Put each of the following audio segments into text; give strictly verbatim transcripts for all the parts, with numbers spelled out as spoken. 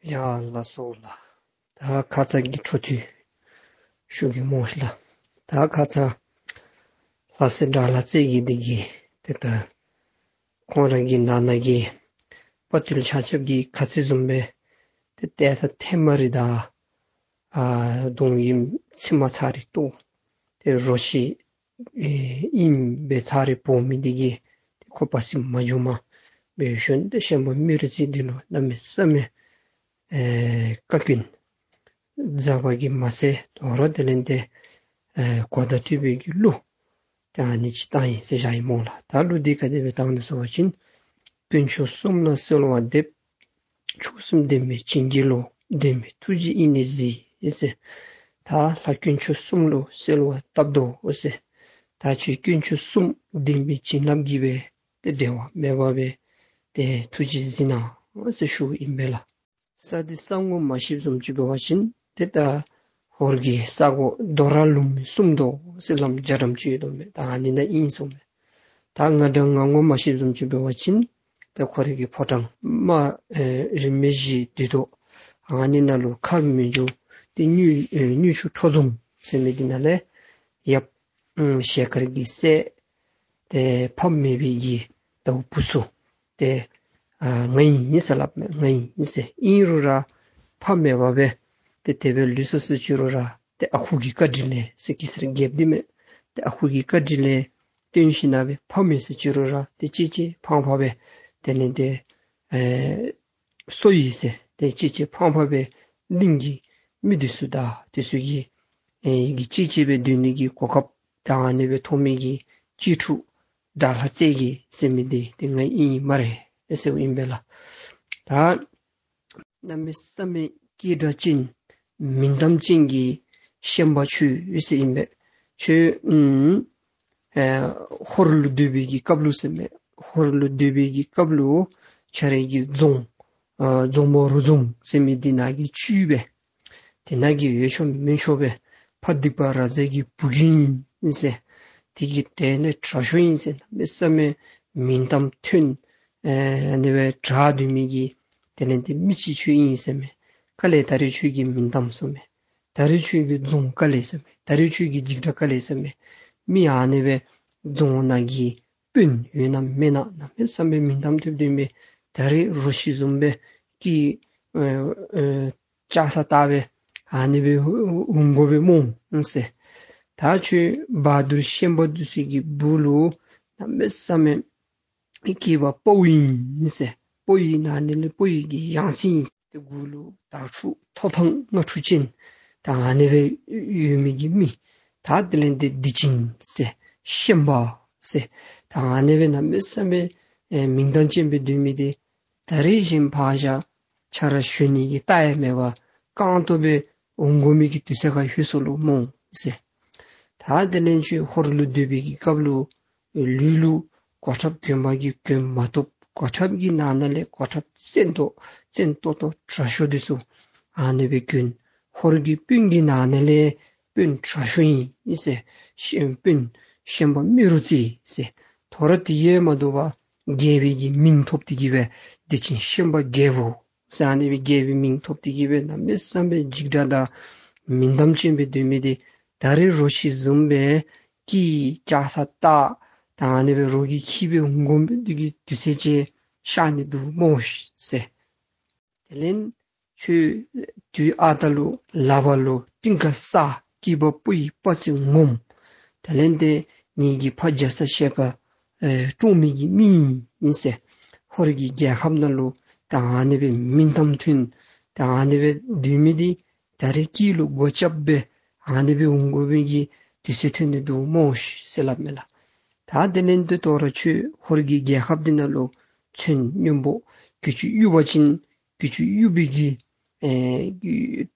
ཡ་ལགས་སོ་ལགས། ད་ཁ་ཙ་གི་འཕྲོ་མཐུད་ཞུ་གེ་སྨོ་ལགས། ད་ཁ་ཙ་ལྷ་སྲས་དགྲ་ལྷ་རྩེ་རྒྱལ་འདི་གིས་ཏེ་ད་ཁོང་ར་གི་ནང་ན་གི་དཔའ་བརྟུལ་ཆ་ཁྱབ་ཀྱིས་ག་ཅི་བཟུམ་སྦེ་ཏེ་ཏེ་ད་ཐེངས་མ་རེ་ད་ཨ་གདོང་གཡོནམ་ཚེར་མ་ཚར་རེ་གཏོར། ཏེ་རོ་ཁྱི་ཨེ་ཨིནམ་སྦེ་ཚར་རེ་འབོ་མི་འདི་གིས་ཏེ་ཁོ་བར་སྲིད་མ་འགྱོ་མ་སྦེ་ཞུ་ནི། ཏེ་ཤན་པ་རྨེ་རུ་རྩེ་འདི་ལུ་གནམ་མེད་ས་མེད་ཨེ་བཀའ་བཀྱོན་མཛད་པ་གིས་མ་ཚད་དོ་རུང་དེ་ལས་ཏེ་ཨེ་གོ་བརྡ་སྤྲོད་པའི་གི་གླུ་ཏེ་ཨ་ནི་ཅིག་བཏང་ཡི་ཟེར་བཞག་ཡི་སྨོ་ལགས། ད་གླུ་འདི་ག་དེ་སྦེ་བཏང་ནུག་ཟེར་བ་ཅིན། དཀོན་མཆོག་གསུམ་ལ་གསོལ་བ་འདེབས། མཆོག་གསུམ་ལྡན་མའི་བྱིན་གྱིས་རློབས། དོན་མེད་ཐུགས་རྗེ་ཡེ་ནས་གཟིགས་ཟེར། ད་ལྷ་དཀོན་མཆོག་གསུམ་ལུ་གསོལ་བ་བཏབ་དོ་ཟེར། ད་ཁྱོད་དཀོན་མཆོག་གསུམ་ལྡན་པའི་བྱིན་རླབས་ཀྱིས་སྦེ་ཏེ་འབྲལ་བ་མེད་པར་སྦེ་ཏེ་ཐུགས་རྗེས་གཟིགས་གནང་ཟེར་ཞུཝ་ཨིན་པས་ལགས། ས་འདི་ས་ངོ་མ་ཤེསཔ་བཟུམ་ཅིག་འབད་བ་ཅིན་ཏེ་ད་ཧོར་གྱི་ས་གོ་རྡོ་ར་ལུང་མའི་སུམ་མདོ་ཟེར་ལམ་རྒྱ་གྲམ་ཅིག་ཡོད་དོ་མས། ད་ཨ་ནི་ནང་ཨིན་ཟེར་མས། ད་ང་འདྲ་ང་ངོ་མ་ཤེསཔ་བཟུམ་ཅིག་འབད་བ་ཅིན་ཏེ་ཁོ་རའི་གི་ཕོ་བྲང་རྨ་ཨེ་རིས་མེད་བཞིའི་འདུས་ཐོག་ཨ་ནི་ནང་ལུ་ཁ་མི་འགྱུར་ཏེ་དངུལ་ཨེ་དངུལ་ཆུ་ཁྲོ་འཛོམས་ཟེར་མི་འདི་ནང་ལས་ཡབ་ཨམ་ཞལ་དཀར་གྱི་སྲས་ཏེ་ཕ་མེད་པའི་གི་ཟླཝ་བུ་ཚུ་ཏེ་ཨ་ང་ཨིན་ཟེར་སླབ་མས། ང་ཨིན་ཟེར། ཨིན་རུང་ར་ཕ་མེད་པར་སྦེ་ཏེ་དེ་སྦེ་ལུས་སོ་ཟེར་ཅི་རུང་ར་ཏེ་ཨ་ཁུ་གི་བཀའ་དྲིན་ལས་ཟེར་གེ་སར་རྒྱལཔོ་འདི་མས། ཏེ་ཨ་ཁུ་གི་བཀའ་དྲིན་ལས་བརྟེན་ཞིནམ་ལས་ཕ་མེད་ཟེར་ཅི་རུང་ར་ཏེ་གཅེས་གཅེས་ཕངས་ཕངས་སྦེ་དེ་ལས་ཏེ་ཨེ་གསོ་ཡི་ཟེར། ཏེ་གཅེས་གཅེས་ཕངས་ཕངས་སྦེ་གླིང་གི་མི་འདི་ཚུ་དང་དེ་ཚུ་གིས་ཨེ་གི་གཅེས་གཅེས་སྦེ་སྡོད་ནི་གི་གོ་སྐབས་ད་ཨ་ནི་སྦེ་ཐོབ་མི་གི་གཅེས་ཕྲུག་དགྲ་ལྷ་རྩེ་རྒྱལ་ཟེར་མི་འདི་ཏེ་ང་ཨིན་སྨ་རེ་ཟེརཝ་ཨིན་པས་ལགས། ད་གནམ་མེད་ས་མེད་སྐད་གྲགས་ཅན་མིང་གཏམ་ཅན་གྱི་ཤན་པ་ཁྱོད་ཟེར་ཨིན་པས། ཁྱོད་ཨམ་ཨེ་ཧོར་ལུ་སྡོད་པའི་གི་སྐབས་ལུ་ཟེར་མས། ཧོར་ལུ་སྡོད་པའི་གི་སྐབས་ལུ་ཁྱོད་རའི་གི་རྫོང་ཨ་རྫོང་དཔོན་རུ་འཛོམས་ཟེར་མི་འདི་ནང་གི་བཅུད་སྦེ་དེ་ནང་གི་ཡོད་ཆོག་མེད་ཆོག་སྦེ་ཕ་སྡིག་པ་ར་ཛ་གི་བུ་རྒྱུད་ཨིན་ཟེར། དེ་གི་གྲས་ནས་དྲག་ཤོས་ཨིན་ཟེར། གནམ་མེད་ས་མེད་མིང་གཏམ་ཐོན་ཨེ་ཨ་ནི་སྦེ་གྲགས་སྡོད་མི་གི་དེ་ལས་ཏེ་མི་ཅིག་ཁྱོད་ཨིན་ཟེར་མས། ག་ལས་ད་རེས་ཁྱོད་ཀྱི་མིང་གཏམ་ཟེར་མས། ད་རེས་ཁྱོད་ཀྱི་རྫོང་ག་ལས་ཟེར་མས། ད་རེས་ཁྱོད་ཀྱི་འཇིགས་སྐྲག་ག་ལས་ཟེར་མས། མི་ཨ་ནི་སྦེ་རྫོང་ནང་གི་དཔོན་ཡོད་ན་མེད་ན་གནམ་མེད་ས་མེད་མིང་གཏམ་ཐོན་སྡོད་མི་ད་རེས་རོ་ཁྱི་བཟུམ་སྦེ་ཀི་ཨེ་ཨེ་ལྕགས་ས་བཏགས་སྦེ་ཨ་ནི་སྦེ་འོང་དགོ་པས་སྨོ་ཟེར། ད་ཁྱོད་བ་དུར་ཤན་པ་འདི་ཚུ་གི་སྦུག་ལུ་གནམ་མེད་ས་མེད་སྐྱེས་པ་ཕོ་ཡི་ཨིན་ཟེར། ཕོ་ཡི་ནང་ན་ལས་ཕོ་ཡི་གི་ཡང་སྲིད་ཨིན་ཟེར། མགུ་ལུ་དར་ཕྲུག་ཐོབ་ཐང་ལྔ་ཕྲུག་ཅན་ད་ཨ་ནི་སྦེ་ཡོད་མི་གི་མི་ད་དེ་ལས་ཏེ་སྡིག་ཅན་ཟེར་ཤན་པ་ཟེར་ད་ཨ་ནི་སྦེ་གནམ་མེད་ས་མེད་ཨེ་མིང་གཏམ་ཅན་སྦེ་སྡོད་མི་འདི་ད་རེས་བཞིན་ཕར་བཞག་ཆ་ར་ཞུ་ནི་གི་རྟགས་ཡང་མེད་པར་རྐང་སྟོང་སྦེ་འོང་དགོ་མི་གི་དུས་ཚོད་ཁར་ལྷོད་སོ་ལོ་སྨོ་ཟེར། ད་དེ་ལས་ཁྱོད་ཧོར་ལུ་སྡོད་པའི་གི་སྐབས་ལུ་ལུས་ལུ་གོ་ཁྲབ་གྱོན་པ་གི་གྱོན་མ་བཏུབ། གོ་ཁྲབ་ཀྱི་ནང་ན་ལས་གོ་ཁྲབ་བཙན་ཏོག་བཙན་ཏོག་ཏོ་དྲག་ཤོས་འདི་ཚུ་ཨ་ནི་སྦེ་གྱོན། ཧོར་གྱི་དཔོན་གྱི་ནང་ན་ལས་དཔོན་དྲག་ཤོས་ཨིན་ཟེར། ཤན་དཔོན་ཤན་པ་རྨེ་རུ་རྩེ་ཟེར། དོ་རུང་དེ་གིས་མ་དོ་བར་རྒྱལ་པོའི་གི་མིང་ཐོབ་སྟེ་གིས་སྦེ་སྡིག་ཅན་ཤན་པ་རྒྱལ་པོ་ཟེར་ཨ་ནི་སྦེ་རྒྱལ་པོའི་མིང་ཐོབ་སྟེ་གིས་སྦེ་གནམ་མེད་ས་མེད་འཇིགས་སྐྲག་དང་མིང་གཏམ་ཅན་སྦེ་སྡོད་མི་འདི་ད་རེས་རོ་ཁྱི་བཟུམ་སྦེ་ཀི་ལྕགས་ས་བཏགས་ད་ཨ་ནི་སྦེ་རོ་གི་ཁྱི་སྦེ་འོང་དགོ་མི་འདི་གི་དུས་ཚོད་ཅིག་ཤར་ནི་འདུག་སྨོ་ཟེར། དེ་ལས་ཁྱོད་དུས་ཨ་རྟག་ལུ་ལག་པ་ལུ་ཏིང་ཀ་སྲ་སྐྱེས་པ་ཕོ་ཡི་དཔའ་རྩལ་ངོམས། དེ་ལས་ཏེ་ངེ་གི་ཕ་རྒྱ་ཚ་ཞལ་དཀར་ཨེ་བཀྲོངས་མི་གི་མི་ཨིན་ཟེར། ཧོར་གྱི་རྒྱལ་ཁབ་ནང་ལུ་ད་ཨ་ནི་སྦེ་མིང་གཏམ་ཐོན་ད་ཨ་ནི་སྦེ་སྡོད་མི་འདི་ད་རེས་སྐྱིད་ལུ་སྒོ་རྐྱབ་སྦེ་ཨ་ནི་སྦེ་འོང་དགོ་མི་གི་དུས་ཚོད་ཐོན་ནི་འདུག་སྨོ་ཟེར་སླབ་མས་ལགས། ད་དེ་ལས་ཏེ་དོ་རུང་ཁྱོད་ཧོར་གྱི་རྒྱལ་ཁབ་འདི་ནང་ལུ་མཚོན་སྙོམས་པོ་གྱི་ཅུང་གཡུག་པ་ཅིན་གྱི་ཅུང་གཡུག་པའི་གི་ཨེ་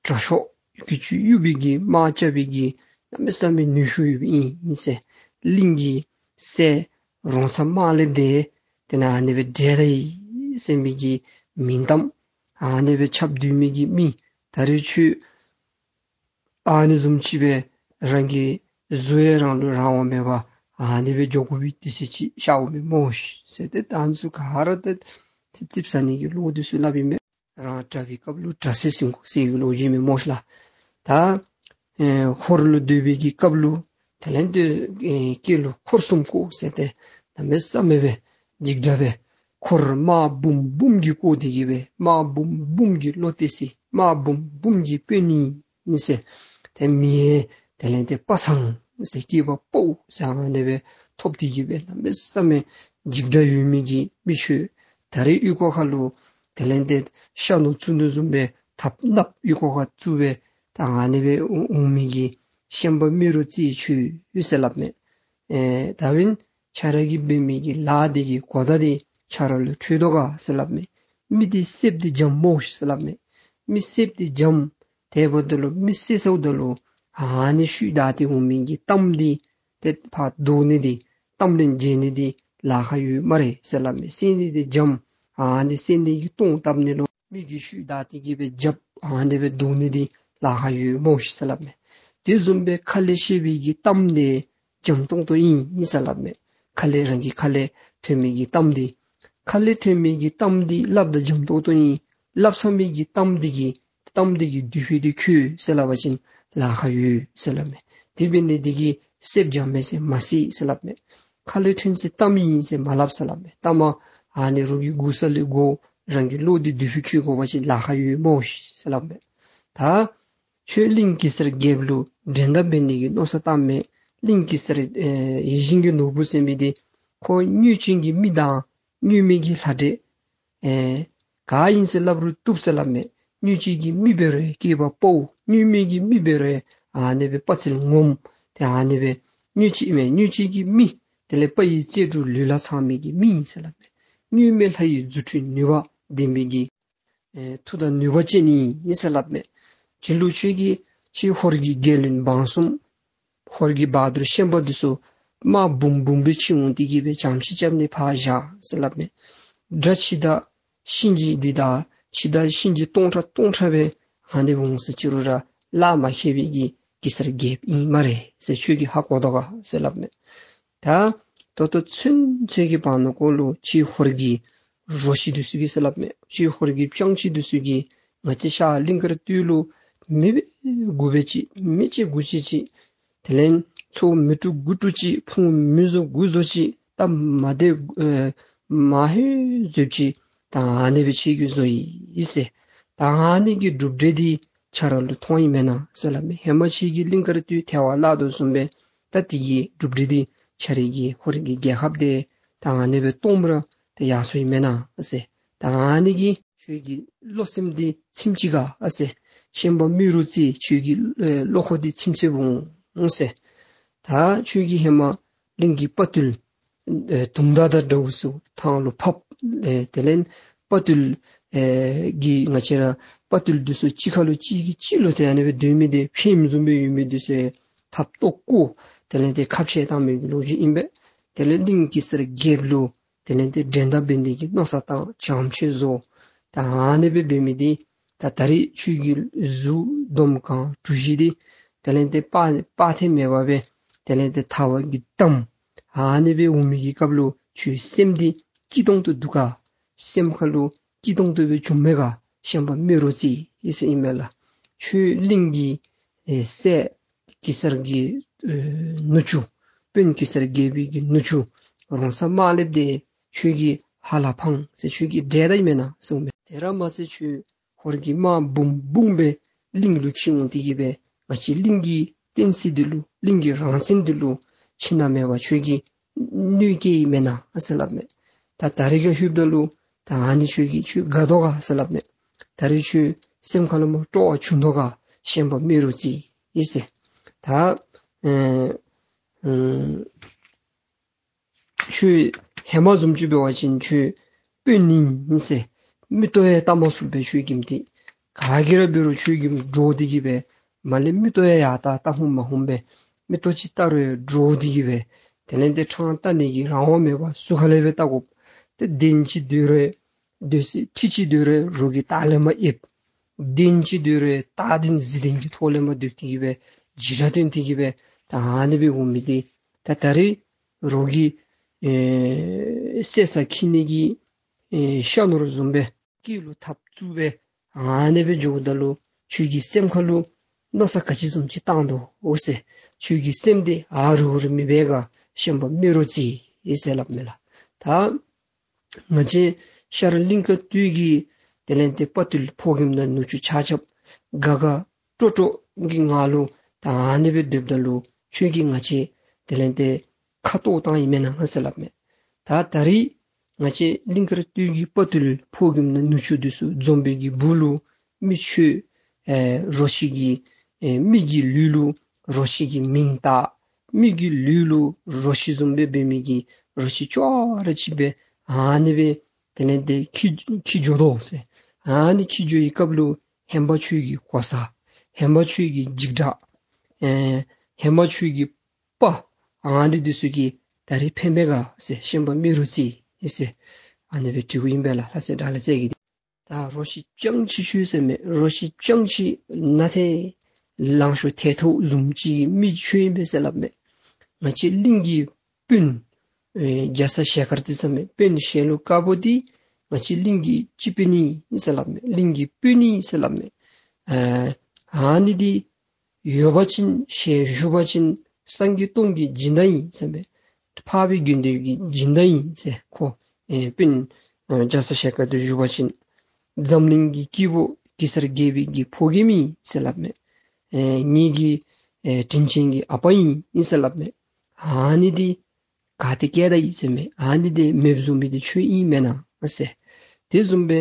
དྲག་ཤོས་གྱི་ཅུང་གཡུག་པའི་གི་དམག་རྐྱབ་པའི་གི་གནམ་མེད་ས་མེད་ནུས་ཤུགས་ཡོད་པའི་ཨིན་ཟེར། གླིང་གི་སྲས་རོང་ཚ་དམར་ལེབ་དེ་དེ་ནང་ཨ་ནི་སྦེ་བསྒྲལ་ད་ཡི་ཟེར་མི་གི་མིང་གཏམ་ཨ་ནི་སྦེ་ཁྱབ་སྡོད་མི་གི་མི་ད་རེས་ཁྱོད་ཨ་ནི་བཟུམ་ཅིག་སྦེ་རང་གི་གཟུགས་ཡང་རང་ལུ་རང་དབང་མེད་པར་ཨ་ནི་སྦེ་འགྱོ་དགོ་པའི་དུས་ཚོད་ཅིག་ཤར་འོང་མས་སྨོ་ཟེར། ཏེ་ད་ཨ་ནི་ཚུ་ག་ར་ཏེ་ཙིགཔ་ཟ་ནི་གི་བློ་འདི་ཚུ་སླབ་ཨིན་མས། རང་དགྲ་བའི་སྐབས་ལུ་དགྲ་ཟས་ཟིན་དགོ་ཟེར་བའི་ལོ་རྒྱུས་མས་སྨོ་ཤ་ལགས། ད་ཨེ་ཧོར་ལུ་སྡོད་པའི་གི་སྐབས་ལུ་དེ་ལས་དེ་ཨེ་སྐེ་ལུ་འཁོར་གསུམ་བཀོག་ཟེར་ཏེ་གནམ་མེད་ས་མེད་སྦེ་འཇིགས་སྐྲག་སྦེ་འཁོར་དམག་འབུམ་འབུམ་གྱིས་བསྐོར་ཏེ་གི་སྦེ་དམག་འབུམ་འབུམ་གྱིས་བློ་གཏད་ཅི། དམག་འབུམ་འབུམ་གྱིས་དཔོན་ནི་ཨིན་ཟེར། ཏེ་མི་ཡང་དེ་ལས་དེ་པ་ཚང་ཟེར་སྐྱེས་པ་ཕོ་ཟེར་ཨ་ནི་སྦེ་ཐོབ་སྟེ་གི་སྦེ་གནམ་མེད་ས་མེད་འཇིགས་སྐྲག་ཡོད་མི་གི་མི་ཁྱོད་ད་རེས་གཡུས་སྒོ་ཁ་ལུ་དེ་ལས་དེ་ཤ་ནོར་བཙུགས་ནི་བཟུམ་སྦེ་ཐབ་ནགཔོ་གཡུས་སྒོ་ཁར་བཙུགས་སྦེ་ད་ཨ་ནི་སྦེ་འོང་མི་གི་ཤན་པ་རྨེ་རུ་རྩེ་ཁྱོད་ཡོད་ཟེར་སླབ་མས། ཨེ་ད་འབདན་ཁྱོད་ར་གིས་འབད་མི་གི་ལཱ་འདི་གི་གོ་བརྡ་འདི་ཁྱོད་ར་ལུ་འཕྲོད་དོ་ག་ཟེར་སླབ་མས། མི་འདི་བསདཔ་འདི་འཇམ་སྨོ་ཤིག་ཟེར་སླབ་མས། མི་བསདཔ་འདི་འཇམ། དེ་འབདཝ་ད་ལུ་མི་བསད་སོངམ་ད་ལུ་ཨ་ནི་ཤུལ་བདའ་སྟེ་འོང་མི་གི་གཏམ་འདི་ཏེ་ཕར་བཟློག་ནི་འདི་གཏམ་གླེང་བྱེད་ནི་འདི་ལཱ་ཁག་ཡོད་སྨ་རེ་ཟེར་སླབ་མས། བསད་ནི་འདི་འཇམ། ཨ་ནི་བསད་ནི་གི་གཏོང་བཏབ་ནི་ལུ་མི་གི་ཤུལ་བདའ་སྟེ་གི་སྦེ་རྒྱབ་ཨ་ནི་སྦེ་བཟློག་ནི་འདི་ལཱ་ཁག་ཡོད་སྨོ་ཤིག་ཟེར་སླབ་མས། དེ་བཟུམ་སྦེ་ཁ་ལས་བཤད་པའི་གི་གཏམ་འདི་འཇམ་ཏོང་ཏོ་ཨིན་ཨིན་ཟེར་སླབ་མས། ཁ་ལས་རང་གི་ཁ་ལས་ཐོན་མི་གི་གཏམ་འདི་ཁ་ལས་ཐོན་མི་གི་གཏམ་འདི་སླབ་ད་འཇམ་ཏོང་ཏོ་ཨིན། སླབ་ཚར་མི་གི་གཏམ་འདི་གིས་གཏམ་འདི་གི་མདུད་པ་འདི་ཁོལ་ཟེར་སླབ་པ་ཅིན་ལཱ་ཁག་ཡོད་ཟེར་སླབ་མས། དེ་འབད་ནི་འདི་གིས་བསདཔ་འཇམ་མས་ཟེར་མ་བསད་ཟེར་སླབ་མས། ཁ་ལས་ཐོན་ཅི་གཏམ་ཨིན་ཟེར་མ་སླབ་ཟེར་སླབ་མས། གཏམ་ཨ་ནི་རོགས་ཀྱི་མགུ་ས་ལས་གོ་རང་གི་བློ་འདི་མདུད་པ་ཁོལ་དགོ་པ་ཅིན་ལཱ་ཁག་ཡོད་སྨོ་ཤིག་ཟེར་སླབ་མས། ད་ཁྱོད་གླིང་གེ་སར་རྒྱལཔོ་ལུ་འགྲན་ཟླ་འབད་ནི་གི་མནོ་བསམ་བཏང་མས། གླིང་གེ་སར་ཨེ་ཡིད་བཞིན་གྱི་ནོར་བུ་ཟེར་མི་འདི་ཁོ་མྱོས་བྱེད་ཀྱི་མི་དང་མྱོས་མེད་ཀྱི་ལྷ་འདྲེ་ཨེ་ག་ཨིན་ཟེར་སླབ་རུང་བཏུབ་ཟེར་སླབ་མས། མྱོས་བྱེད་ཀྱི་མི་འབད་རུང་སྐྱེས་པ་ཕོ། མྱོས་མེད་ཀྱི་མི་འབད་རུང་ཨ་ནི་སྦེ་དཔའ་རྩལ་ངོམས་ཏེ་ཨ་ནི་སྦེ་མྱོས་བྱེད་མས། མྱོས་བྱེད་ཀྱི་མི་དེ་ལས་དཔའ་བའི་རྩལ་སྤྲུགས་ལུས་ལ་ཚང་མི་གི་མི་ཨིན་ཟེར་སླབ་མས། མྱོས་མེད་ལྷ་ཡི་རྫུ་འཕྲུལ་ནུས་པ་ལྡན་མི་གི་ཨེ་མཐུ་དང་ནུས་པ་ཅན་ཨིན་ཟེར་སླབ་མས། དེ་ལུ་ཁྱོད་ཀྱིས་ཁྱོད་ཧོར་གྱི་རྒྱལ་བློན་འབངས་གསུམ་ཧོར་གྱི་བ་དུར་ཤན་པ་འདི་ཚུ་དམག་འབུམ་འབུམ་སྦེ་ཁྱིད་འོང་སྟེ་གི་སྦེ་བྱམས་ཤིག་རྐྱབ་ནི་ཕར་བཞག་ཟེར་སླབ་མས། དགྲ་འཆི་བདག་གཤིན་རྗེ་འདི་དང་འཆི་བདག་གཤིན་རྗེ་སྟོང་ཕྲག་སྟོང་ཕྲག་སྦེ་ཨ་ནི་འོང་ཟེར་ཅི་རུང་ར་ལཱ་མ་ཁེལ་བའི་གི་གེ་སར་རྒྱལཔོ་ཨིན་སྨ་རེ་ཟེར་ཁྱོད་ཀྱིས་ཧ་གོ་དོ་ག་ཟེར་སླབ་མས། ད་ད་ལྟོ་ཚུན་ཚོད་ཀྱི་བར་ན་ཀོ་ལུ་ཁྱོད་ཧོར་གྱི་རོ་ཁྱི་འདི་ཚུ་གིས་ཟེར་སླབ་མས། ཁྱོད་ཧོར་གྱི་སྤྱང་ཁྱི་འདི་ཚུ་གིས་ང་བཅས་ཤར་གླིང་དཀར་སྟོད་ལུ་མི་འབད་དགུ་འབད་ཅི། མི་བྱེད་དགུ་བྱེད་ཅི། དེ་ལས་ཚོ་མི་དཀྲུགས་དགུ་དཀྲུགས་ཅི། ཕུང་མི་བཟོ་དགུ་བཟོ་ཅི། སྟབས་མ་བདེཝ་ཨེ་མ་ཧེ་བཟོ་ཅི། ད་ཨ་ནི་སྦེ་ཁྱོད་ཀྱིས་བཟོ་ཡི་ཟེར། ད་ཨ་ནི་གི་གྲུབ་འབྲས་འདི་ཁྱོད་ར་ལུ་མཐོང་ཡི་མེན་ན་ཟེར་སླབ་མས། ཧེ་མ་ཁྱོད་ཀྱིས་གླིང་དཀར་སྟོད་ཐལ་བར་བརླག་དོ་བཟུམ་སྦེ་ད་དེ་གི་གྲུབ་འབྲས་འདི་ཁྱོད་རའི་གི་ཧོར་གྱི་རྒྱལ་ཁབ་འདི་ད་ཨ་ནི་སྦེ་སྟོངམ་ར་ད་ཡར་སོ་ཡི་མེན་ན་ཟེར། ད་ཨ་ནི་གི་ཁྱོད་ཀྱི་བློ་སེམས་འདི་ཚིམ་ཅི་ག་ཨ་ཟེར། ཤན་པ་རྨེ་རུ་རྩེ་ཁྱོད་ཀྱི་ཨེ་བློ་ཁོག་འདི་ཚིམ་ཚུགསཔ་འོང་ཟེར། ད་ཁྱོད་ཀྱིས་ཧེ་མ་གླིང་གི་དཔའ་བརྟུལ་ཨེ་དུང་ཟླ་དང་འདྲཝ་ཚུ་ཐང་ལུ་ཕབ། ཨེ་དེ་ལས་དཔའ་བརྟུལ་ཨེ་གི་ང་བཅས་ར་དཔའ་བརྟུལ་འདི་ཚུ་གཅིག་ཁར་ལུ་གཅིག་གིས་གཅིག་ལུ་ཏེ་ཨ་ནི་སྦེ་སྡོད་མི་འདི་ཕྱེངམ་བཟུམ་སྦེ་ཡོད་མི་འདི་ཚུ་ཐབ་ཏོ་བརྐོ། དེ་ལས་ཏེ་ཁ་ཕྱེ་བཏང་མི་གི་ལོ་རྒྱུས་ཨིན་པས། དེ་ལས་གླིང་གེ་སར་རྒྱལཔོ་ལུ་དེ་ལས་ཏེ་འགྲན་ཟླ་འབད་ནི་གི་མནོ་བསམ་བཏང་བྱམས་ཆོས་བཟོ། ད་ཨ་ནི་སྦེ་འབད་མི་འདི་ད་ད་རེས་ཁྱོད་ཀྱི་གཟུགས་འདོམ་གང་གྲུ་བཞི་འདི་དེ་ལས་ཏེ་དཔའ་དཔའ་ཐལ་མེད་པ་སྦེ་དེ་ལས་ཏེ་ཐལ་བ་གིས་བསྡམས། ཨ་ནི་སྦེ་འོང་མི་གི་སྐབས་ལུ་ཁྱོད་སེམས་འདི་སྐྱིད་ཏོང་ཏོ་འདུག་ག། སེམས་ཁ་ལུ་སྐྱིད་ཏོང་ཏོ་སྦེ་བྱུངམ་མས་ག། ཤན་པ་རྨེ་རུ་རྩེ་ཟེར་ཨིན་མས་ལགས། ཁྱོད་གླིང་གི་ཨེ་སྲས་གེ་སར་གྱི་ཨེ་ནུ་གཅུང་དཔོན་གེ་སར་རྒྱལ་པོའི་གི་ནུ་གཅུང་རོང་ཚ་དམར་ལེབ་འདི་ཁྱོད་ཀྱི་ཧ་ལ་ཕངས་ཟེར་ཁྱོད་ཀྱིས་བསྒྲལ་ད་ཡི་མེན་ན་གསུངམ་མས། དེ་ར་མ་ཚད་ཁྱོད་ཧོར་གྱི་དམག་འབུམ་འབུམ་སྦེ་གླིང་ལུ་ཁྱིད་འོང་སྟེ་གི་སྦེ་ང་བཅས་གླིང་གི་བསྟན་སྲིད་འདི་ལུ་གླིང་གི་རང་བཙན་འདི་ལུ་ཁྱིམ་ནང་མེད་པར་ཁྱོད་ཀྱིས་གནོད་སྐྱེལ་ཡི་མེན་ན་ཨ་ཟེར་སླབ་མས། ད་ད་རེས་ཁར་ལྷོདཔ་ད་ལུ་ད་ཨ་ནི་ཁྱོད་ཀྱིས་ཁྱོད་དགའ་དོ་ག་ཟེར་སླབ་མས། ད་རེས་ཁྱོད་སེམས་ཁ་ལུ་མོ་སྤྲོ་བ་བྱུང་དོ་ག། ཤན་པ་རྨེ་རུ་རྩེ་ཟེར། ད་ཨེ་ཨེ་ཁྱོད་ཧེ་མ་བཟུམ་ཅིག་འབད་བ་ཅིན་ཁྱོད་དཔོན་ཨིན་ཟེར། མིག་ཏོ་ཡང་བལྟ་མ་ཚུགས་པས་ཁྱོད་ཀྱིས་འདི། ག་གིས་ར་འབད་རུང་ཁྱོད་ཀྱིས་འདྲོག་སྟེ་གི་སྦེ་མར་ལས་མིག་ཏོ་ཡང་ཡར་བལྟ་བལྟ་ཧུམ་མ་ཧུམ་སྦེ་མིག་ཏོ་ཅིག་བལྟ་རུང་འདྲོག་སྟེ་གི་སྦེ་དེ་ལས་ཏེ་ཕྲང་བལྟ་ནི་གི་རང་དབང་མེད་པར་ཟུར་ཁ་ལས་སྦེ་བལྟ་དགོ། ཏེ་གདན་ཅིག་སྡོད་རུང་སྡོད་ས་ཁྲི་ཅིག་སྡོད་རུང་རོགས་ཀྱི་ལྟག་ལས་མར་ཨེབ། གདན་ཅིག་སྡོད་རུང་རྟ་གདན་གཟིག་གདན་གྱི་ཐོག་ལས་མར་སྡོད་དེ་གི་སྦེ་འཇིགས་སྐྲག་སྟོན་ཏེ་གི་སྦེ་ད་ཨ་ནི་སྦེ་འོང་མི་འདི་ད་ད་རེས་རོགས་ཀྱི་ཨེ་བསད་ས་ཁྱིད་ནི་གི་ཨེ་ཤ་ནོར་བཟུམ་སྦེ་སྐེ་ལུ་ཐགཔ་བཙུགས་སྦེ་ ཨ་ནི་སྦེ་འགྱོཝ་ད་ལུ་ཁྱོད་ཀྱི་སེམས་ཁ་ལུ་མནོ་བསམ་ག་ཅི་བཟུམ་ཅིག་བཏང་དོ་ཟེར། ཁྱོད་ཀྱི་སེམས་འདི་ཨ་རུ་རུ་མི་འབད་ག་ཤན་པ་རྨེ་རུ་རྩེ་ཨིན་ཟེར་སླབ་མས་ལགས། ད་ང་བཅས་ཤར་གླིང་དཀར་སྟོད་ཀྱི་དེ་ལས་ཏེ་དཔའ་བརྟུལ་ཕོ་རྒནམ་དང་ནུ་གཅུང་ཆ་ཁྱབ་དགའ་དགའ་སྤྲོ་སྤྲོ་གི་ངང་ལུ་ད་ཨ་ནི་སྦེ་སྡོདཔ་ད་ལུ་ཁྱོད་ཀྱིས་ང་བཅས་དེ་ལས་ཏེ་ཁ་ཏོག་བཏང་ཡི་མེན་ན་ཟེར་སླབ་མས། ད་ད་རིས་ང་བཅས་གླིང་དཀར་སྟོད་ཀྱི་དཔའ་བརྟུལ་ཕོ་རྒནམ་དང་ནུ་གཅུང་འདི་ཚུ་འཛོམས་པའི་གི་སྦུག་ལུ་མི་ཁྱོད་ཨེ་རོ་ཁྱི་གི་ཨེ་མི་གི་ལུས་ལུ་རོ་ཁྱི་གི་མིང་བཏགས། མི་གི་ལུས་ལུ་རོ་ཁྱི་བཟུམ་སྦེ་འབད་མི་གི་རོ་ཁྱི་ཅོག་ར་ཅིག་སྦེ་ཨ་ནི་སྦེ་དེ་ལས་ཏེ་འཁྱིད་འཁྱིད་འགྱོ་དོ་ཟེར། ཨ་ནི་འཁྱིད་འགྱོ་བའི་སྐབས་ལུ་ཧེ་མ་ཁྱོད་ཀྱི་གོ་ས་ཧེ་མ་ཁྱོད་ཀྱི་འཇིགས་སྐྲག་ཨེ་ཧེ་མ་ཁྱོད་ཀྱི་དཔའ་ཨ་ནི་འདི་ཚུ་གིས་ད་རིས་ཕན་པས་ག་ཟེར། ཤན་པ་རྨེ་རུ་རྩེ་ཟེར་ཨ་ནི་སྦེ་དྲིཝ་ཨིན་པས་ལགས། ལྷ་སྲས་དགྲ་ལྷ་རྩེ་རྒྱལ་འདི་ད་རོ་ཁྱི་སྤྱང་ཁྱི་ཁྱོད་ཟེར་མས། རོ་ཁྱི་སྤྱང་ཁྱི་ནཱ་ཏེ་ལང་ཤོར་ཐལ་ཐོག་བཟུམ་ཅིག་མི་ཁྱོད་ཨིན་པས་ཟེར་སླབ་མས། ང་བཅས་གླིང་གི་སྤུན་ཨེ་རྒྱ་ཚ་ཞལ་དཀར་འདི་ཟེར་མས། སྤུན་ཞལ་ལུ་དཀར་པོ་འདི་ང་བཅས་གླིང་གི་སྤྱི་དཔོན་ཨིན་ཟེར་སླབ་མས། གླིང་གི་སྤུན་ཨིན་ཟེར་སླབ་མས། ཨ་ཨ་ནི་འདི་ཡོད་པ་ཅིན་ཞལ་བཞུགས་པ་ཅིན་སངས་རྒྱས་སྟོང་གི་སྦྱིན་བདག་ཨིན་ཟེར་མས། འཕགས་པའི་དགེ་འདུན་གྱི་སྦྱིན་བདག་ཨིན་ཟེར། ཁོ་ཨེ་སྤུན་ཨེ་རྒྱ་ཚ་ཞལ་དཀར་འདི་བཞུགས་པ་ཅིན་འཛམ་གླིང་གི་སྐྱེས་བུ་གེ་སར་རྒྱལ་པོའི་གི་ཕོ་རྒནམ་ཨིན་ཟེར་སླབ་མས། ཨེ་ངེ་གི་ཨེ་དྲིན་ཅན་གྱི་ཨ་པ་ཨིན་ཟེར་སླབ་མས། ཨ་ནི་འདི་ག་ཏེ་བསྐྱལ་ད་ཡི་ཟེར་མས། ཨ་ནི་འདི་མེདཔ་བཟོ་མི་འདི་ཁྱོད་ཨིན་མེན་ན་ཟེར། དེ་བཟུམ་སྦེ་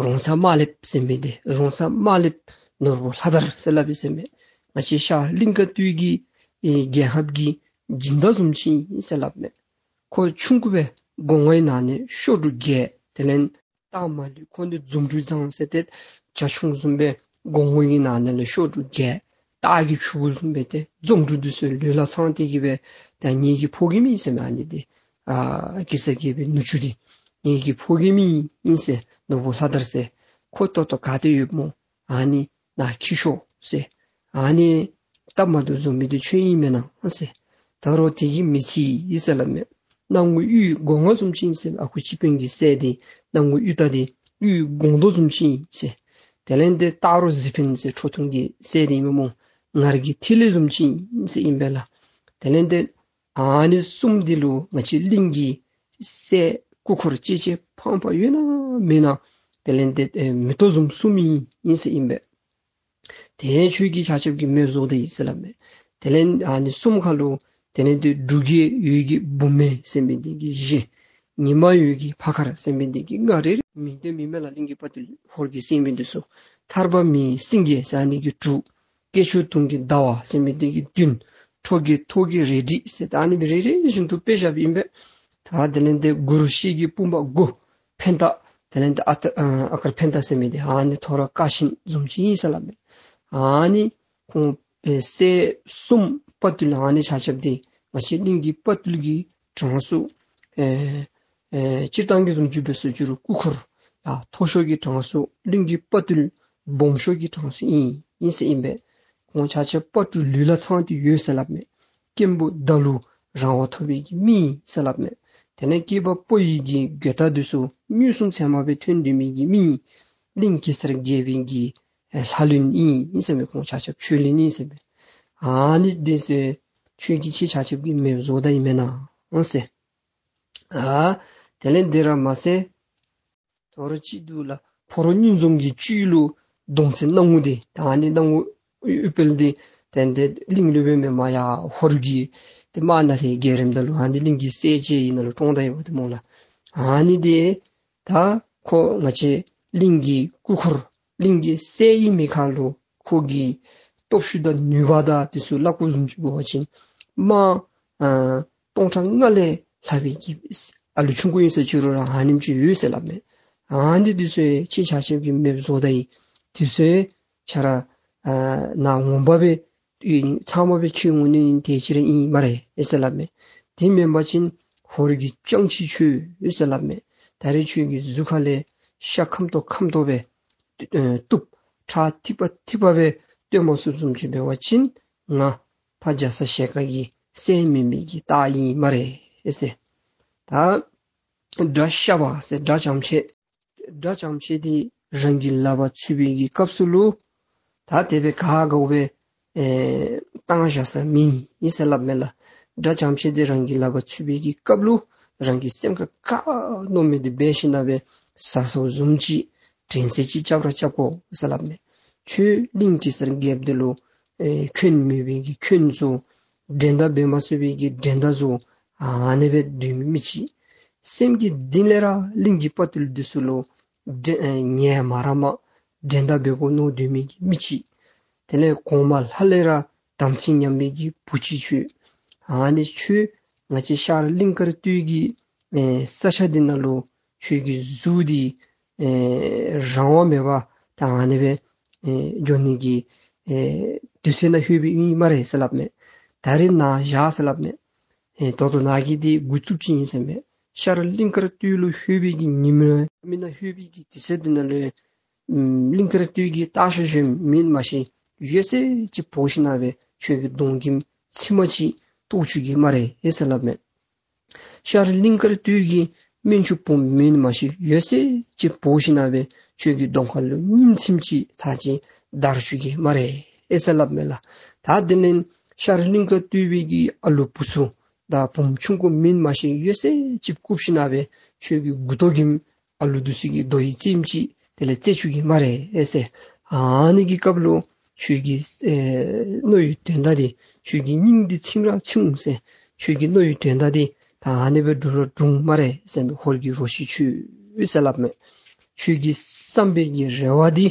རོང་ཚ་དམར་ལེབ་ཟེར་མི་འདི་རོང་ཚ་དམར་ལེབ་ནོར་བུ་ལྷ་དར་ཟེར་སླབ་ཨིན་ཟེར་མས། ང་བཅས་ཤར་གླིང་དཀར་སྟོད་ཀྱི་ཨེ་རྒྱལ་ཁབ་ཀྱི་སྦྱིན་བདག་བཟུམ་ཅིག་ཨིན་ཟེར་སླབ་མས། ཁོ་ཆུང་ཀུ་སྦེ་སྒོ་ངོའི་ནང་ན་ཤོག་དྲུག་བརྒྱད་དེ་ལས་སྟག་མ་ལུས་ཁོ་འདི་འཛུམ་དྲུག་བཟང་ཟེར་ཏེ་བྱ་ཁྱུང་བཟུམ་སྦེ་སྒོ་ངོའི་ནང་ན་ལུ་ཤོག་དྲུག་བརྒྱད་སྟག་གི་ཕྱུ་གུ་བཟུམ་སྦེ་ཏེ་འཛུམ་དྲུག་འདི་ཚུ་ལུས་ལ་ཚང་སྟེ་གི་སྦེ་ད་ངེ་གི་ཕོ་རྒནམ་ཨིན་ཟེར་མས། ཨ་ནི་འདི་ཨ་གེ་སར་རྒྱལ་པོའི་ནུ་གཅུང་འདི་ངེ་གི་ཕོ་རྒནམ་ཨིན་ཟེར། ནོར་བུ་ལྷ་དར་ཟེར། ཁོ་ཏོག་ཏོ་ག་ཏེ་ཡོདཔ་སྨོ། ཨ་ནི་ནཱ་འཁྱིད་ཤོག་ཟེར། ཨ་ནི་སྟབས་མ་བདེཝ་བཟོ་མི་འདི་ཁྱོད་ཨིན་མེན་ན་ཟེར། ད་རུང་དེ་གིས་མི་ཚིགས་ཟེར་སླབ་མས། སྣང་ངུ་གཡུའི་སྒོ་ང་བཟུམ་ཅིག་ཨིན་ཟེར། ཨ་ཁུ་སྤྱི་དཔོན་གྱི་སྲས་འདི་སྣང་ངུ་གཡུ་སྟག་འདི་གཡུའི་སྒོང་རྡོག་བཟུམ་ཅིག་ཨིན་ཟེར། དེ་ལས་ཏེ་སྟག་རོང་གཟིག་འཕེན་ཟེར་ཁྲོ་ཐུང་གི་སྲས་འདི་ཨིན་མས་སྨོ། ངར་གྱི་ཐིག་ལེ་བཟུམ་ཅིག་ཨིན་ཟེར་ཨིན་པས་ལགས། དེ་ལས་ཏེ་ཨ་ནི་གསུམ་འདི་ལུ་ང་བཅས་གླིང་གི་སྲས་སྐུ་འཁོར་གཅེས་གཅེས་ཕངས་ཕངས་ཡོད་ན་མེད་ན་དེ་ལས་ཏེ་ཨེ་མེ་ཏོག་བཟུམ་གསུམ་ཨིན་ཨིན་ཟེར་ཨིན་པས། དེ་ཁྱོད་ཀྱིས་ཆ་ཁྱབ་ཀྱིས་མེདཔ་བཟོ་ད་ཡི་ཟེར་སླབ་མས། དེ་ལས་ཨ་ནི་གསུམ་ཁར་ལུ་དེ་ལས་ཏེ་འབྲུག་རྒྱལ་འོད་ཀྱི་བུམོ་ཟེར་མི་འདི་གིས་བཞི། ཉི་མ་འོད་ཀྱི་ཕ་མཁར་ཟེར་མི་འདི་གིས་ལྔ་རེ་རེ་མིང་བཏོན་མི་མེན་ལགས། གླིང་གི་དཔའ་བརྟུལ་ཧོར་གྱི་སྲིན་པོ་འདི་ཚུ། ཐར་པ་མིའི་སེང་གེ་ཟེར་ཨ་ནི་གིས་དྲུག། སྐྱེས་མཆོག་དུང་གི་ཟླ་བ་ཟེར་མི་འདི་གིས་བདུན། ཁྲོ་རྒྱལ་ཐོག་གི་རལ་གྲི་ཟེར་ད་ཨ་ནི་སྦེ་རེ་རེ་བཞིན་དུ་དཔེ་བཞགཔ་ཨིན་པས། ད་དེ་ལས་ཏེ་གུ་རུ་ཤྲཱི་གི་བུམ་པ་དགུ། འཕན་ཏ་དེ་ལས་ཏེ་ཨ་ཏ་ཨ་ཨ་ཀར་འཕན་ཏ་ཟེར་མི་འདི་ཨ་ནི་ཐོ་རངས་ཀ་ཆེན་བཟུམ་ཅིག་ཨིན་ཟེར་སླབ་མས། ཨ་ནི་ཁོང་ཨེ་སྲས་གསུམ་དཔའ་བརྟུལ་ཨ་ནི་ཆ་ཁྱབ་འདི་ང་བཅས་གླིང་གི་དཔའ་བརྟུལ་གྱི་གྲངས་སུ་ཨེ་ཨེ་སྤྱིར་བཏང་གི་བཟུམ་ཅིག་འབད་སོང་ཅི་རུང་སྐུ་འཁོར་ལ་མཐོ་ཤོས་ཀྱི་གྲངས་སུ་གླིང་གི་དཔའ་བརྟུལ་སྦོམ་ཤོས་ཀྱི་གྲངས་སུ་ཨིན་ཨིན་ཟེར་ཨིན་པས། ཁོང་ཆ་ཁྱབ་དཔའ་བརྟུལ་ལུས་ལ་ཚང་སྟེ་ཡོད་ཟེར་སླབ་མས། སྐྱེས་བུ་བདག་ལུ་རང་དབང་ཐོབ་པའི་གི་མི་ཨིན་ཟེར་སླབ་མས། དེ་ལས་སྐྱེས་པ་ཕོ་ཡི་གི་མགོ་ཐག་འདི་ཚུ་མངོན་སུམ་ཚད་མ་སྦེ་ཐོན་སྡོད་མི་གི་མི་ཨིན། གླིང་གེ་སར་རྒྱལ་པོའི་གི་ལྷ་བློན་ཨིན་ཨིན་ཟེར་མས། ཁོང་ཆ་ཁྱབ་ཆོས་བློན་ཨིན་ཟེར་མས། ཨ་ནི་འདི་ཚུ་ཁྱོད་ཀྱིས་ཁྱེད་ཆ་ཁྱབ་ཀྱིས་མེདཔ་བཟོ་ད་ཡི་མེན་ན་ཟེར། ཨ་དེ་ལས་འདི་ར་མ་ཚད་ཐོ་རངས་ཅིག་འདུག་ལགས། ཕོ་རོག་སྙིང་རྫོང་གི་བཅུད་ལུ་གདོང་ཚད་སྣང་ངུ་འདི་ད་ཨ་ནི་སྣང་ངུ་ཨུཏྤལ་འདི་ཏན་ཏན་གླིང་ལུ་སྦེ་མེན་པར་ཡར་ཧོར་གྱི་ཏེ་དམག་ནང་ལས་རྒྱལ་རནམ་ད་ལུ་ཨ་ནི་གླིང་གི་སྲས་བཅས་ཀྱི་ནང་ལུ་བཀྲོངས་ད་ཡི་བ་ཏེ་སྨོ་ལགས། ཨ་ནི་འདི་ད་ཁོ་ང་བཅས་གླིང་གི་སྐུ་འཁོར་གླིང་གི་སྲས་ཨིན་མི་ཁར་ལུ་ཁོ་གི་སྟོབས་ཤུགས་དང་ནུས་པ་དང་འདི་ཚུ་སླབ་དགོཔ་བཟུམ་ཅིག་འབད་བ་ཅིན་དམག་ཨ་སྟོང་ཕྲག་ལྔ་ལས་ལྷག་པའི་གི་ཨ་ལུ་ཆུང་ཀུ་ཨིན་ཟེར་ཅི་རུང་ར་ཨ་ནེམ་ཅིག་ཡོད་ཟེར་སླབ་མས། ཨ་ནི་འདི་ཚུ་ཁྱེད་ཆ་ཁྱབ་ཀྱིས་མེདཔ་བཟོ་ད་ཡི། འདི་ཚུ་ཁྱེད་ར་ཨ་ནཱ་ངོ་མ་སྦེ་ཨིན་ཚང་མ་སྦེ་ཁྱེད་ངོ་ནི་ཨིན་དེ་ཅིག་ར་ཨིན་སྨ་རེ་ཨེ་ཟེར་སླབ་མས། དེ་མེན་པ་ཅིན་ཧོར་གྱི་སྤྱང་ཁྱི་ཁྱོད་ཨེ་ཟེར་སླབ་མས། ད་རེས་ཁྱོད་ཀྱི་གཟུགས་ཁ་ལས་ཤ་ཁམ་ཏོག་ཁམ་ཏོག་སྦེ་ཨེ་གཏུབ་ཁྲག་ཐིགས་པ་ཐིགས་པ་སྦེ་བཏོན་མ་ཚུགསཔ་བཟུམ་ཅིག་འབད་བ་ཅིན་ང་ཕ་རྒྱ་ཚ་ཞལ་དཀར་གྱི་སྲས་མེན་མི་གི་རྟགས་ཨིན་སྨ་རེ་ཨེ་ཟེར། ད་དགྲ་ཤ་བ་ཟེར་དགྲ་བྱམས་ཆེ། དགྲ་བྱམས་ཆེ་འདི་ རང་གི་ལག་པར་ཚུད་པའི་གི་སྐབས་སུ་ལུ་ད་དེ་སྦེ་ག་དགའཝ་སྦེ་ཨེ་བཏང་བཞག་ས་མེད་ཨིན་ཟེར་སླབ་མས་ལགས། དགྲ་ཇེ་ཆེ་དེ་རང་གི་ལག་པར་ཚུད་པའི་གི་སྐབས་ལུ་རང་གི་སེམས་ཁར་ག་མནོ་མི་དེ་འབད་ཞིནམ་ལས་བཟའ་ཚང་བཟུམ་ཅིག་དྲིན་ཚད་ཅིག་རྐྱབ་ར་རྐྱབ་དགོ་ཟེར་སླབ་མས། ཁྱོད་གླིང་གེ་སར་རྒྱལཔོ་དེ་ལུ་ཨེ་འཁོན་མེད་པའི་གི་འཁོན་བཟོ། འགྲན་ཟླ་འབད་མ་ཚུགས་པའི་གི་འགྲན་ཟླ་བཟོ། ཨ་ནི་སྦེ་སྡོད་མི་མི་ཅིག། སེམས་ཀྱི་གཏིང་ལས་ར་གླིང་གི་དཔའ་རྟུལ་འདི་ཚུ་ལུ་འགྲན་ཨེ་ཉེས་མ་ར་མ་འགྲན་ཟླ་འབད་དགོ་མནོ་སྡོད་མི་གི་མི་ཅིག། དེ་ལས་གོང་མ་ལྷ་ལས་ར་དམ་ཚིག་ཉམས་པའི་གི་བུ་ཅིག་ཁྱོད། ཨ་ནི་ཁྱོད་ང་བཅས་ཤར་གླིང་དཀར་སྟོད་ཀྱི་ཨེ་ས་ཆ་འདི་ནང་ལུ་ཁྱོད་ཀྱི་གཟུགས་འདི་ཨེ་རང་དབང་མེད་པར་ད་ཨ་ནི་སྦེ་ཨེ་འགྱོ་ནི་གི་ཨེ་དུས་ཚོད་ནང་ལྷོད་པའི་ཨིན་སྨ་རེ་ཟེར་སླབ་མས། ད་རིས་ནཱ་བཞག་ཟེར་སླབ་མས། ཨེ་ད་ལྟོ་ནཱ་གི་འདི་འགོ་བཙུགསཔ་ཅིག་ཨིན་ཟེར་མས། ཤར་གླིང་དཀར་སྟོད་ལུ་ལྷོད་པའི་གི་ཉིནམ་ནང་ལྷོད་པའི་གི་དུས་ཚོད་འདི་ནང་ལུ་ཨམ་གླིང་དཀར་སྟོད་ཀྱི་སྟག་ཤར་གཞོནམ་མེན་མ་ཤེས་ཡོད་ཚད་ཅིག་འབོ་ཞིནམ་ལས་ཁྱོད་ཀྱི་གདོང་ཁྱིམ་ཚིག་མ་ཅིག་བཏོག་བཅུག་གེ་སྨ་རེ་ཟེར་སླབ་མས། ཤར་གླིང་དཀར་སྟོད་ཀྱི་སྨན་ཆུང་བུམོ་མེན་མ་ཤེས་ཡོད་ཚད་ཅིག་འབོ་ཞིནམ་ལས་ཁྱོད་ཀྱི་གདོང་ཁ་ལུ་སྙིང་ཚིམ་ཅིག་ཚར་ཅིག་བདར་བཅུག་གེ་སྨ་རེ་ཟེར་སླབ་མས་ལགས། ད་དེ་ལས་ཤར་གླིང་དཀར་སྟོད་པའི་གི་ཨ་ལུ་བུ་ཚུ་དང་བུམོ་ཆུང་ཀུ་མེན་མ་ཤེས་ཡོད་ཚད་ཅིག་བཀུག་ཞིནམ་ལས་ཁྱོད་ཀྱི་མགུ་ཏོ་གིས་ཨ་ལུ་འདི་ཚུ་གི་རྡོ་ཡི་རྩེདམོ་ཅིག་དེ་ལས་རྩེད་བཅུག་གེ་སྨ་རེ་ཟེར། ཨ་ནི་གི་སྐབས་ལུ་ཁྱོད་ཀྱི་ཨེ་མནོ་བའི་དོན་དག་འདི་ཁྱོད་ཀྱི་སྙིང་འདི་ཚིམ་ར་ཚིམ་འོང་ཟེར། ཁྱོད་ཀྱི་མནོ་བའི་དོན་དག་འདི་ད་ཨ་ནི་སྦེ་འགྲུབ་ར་འགྲུབ་སྨ་རེ་ཟེར་མས། ཧོར་གྱི་རོ་ཁྱི་ཁྱོད་ཟེར་སླབ་མས། ཁྱོད་ཀྱི་བསམ་པའི་གི་རེ་བ་འདི་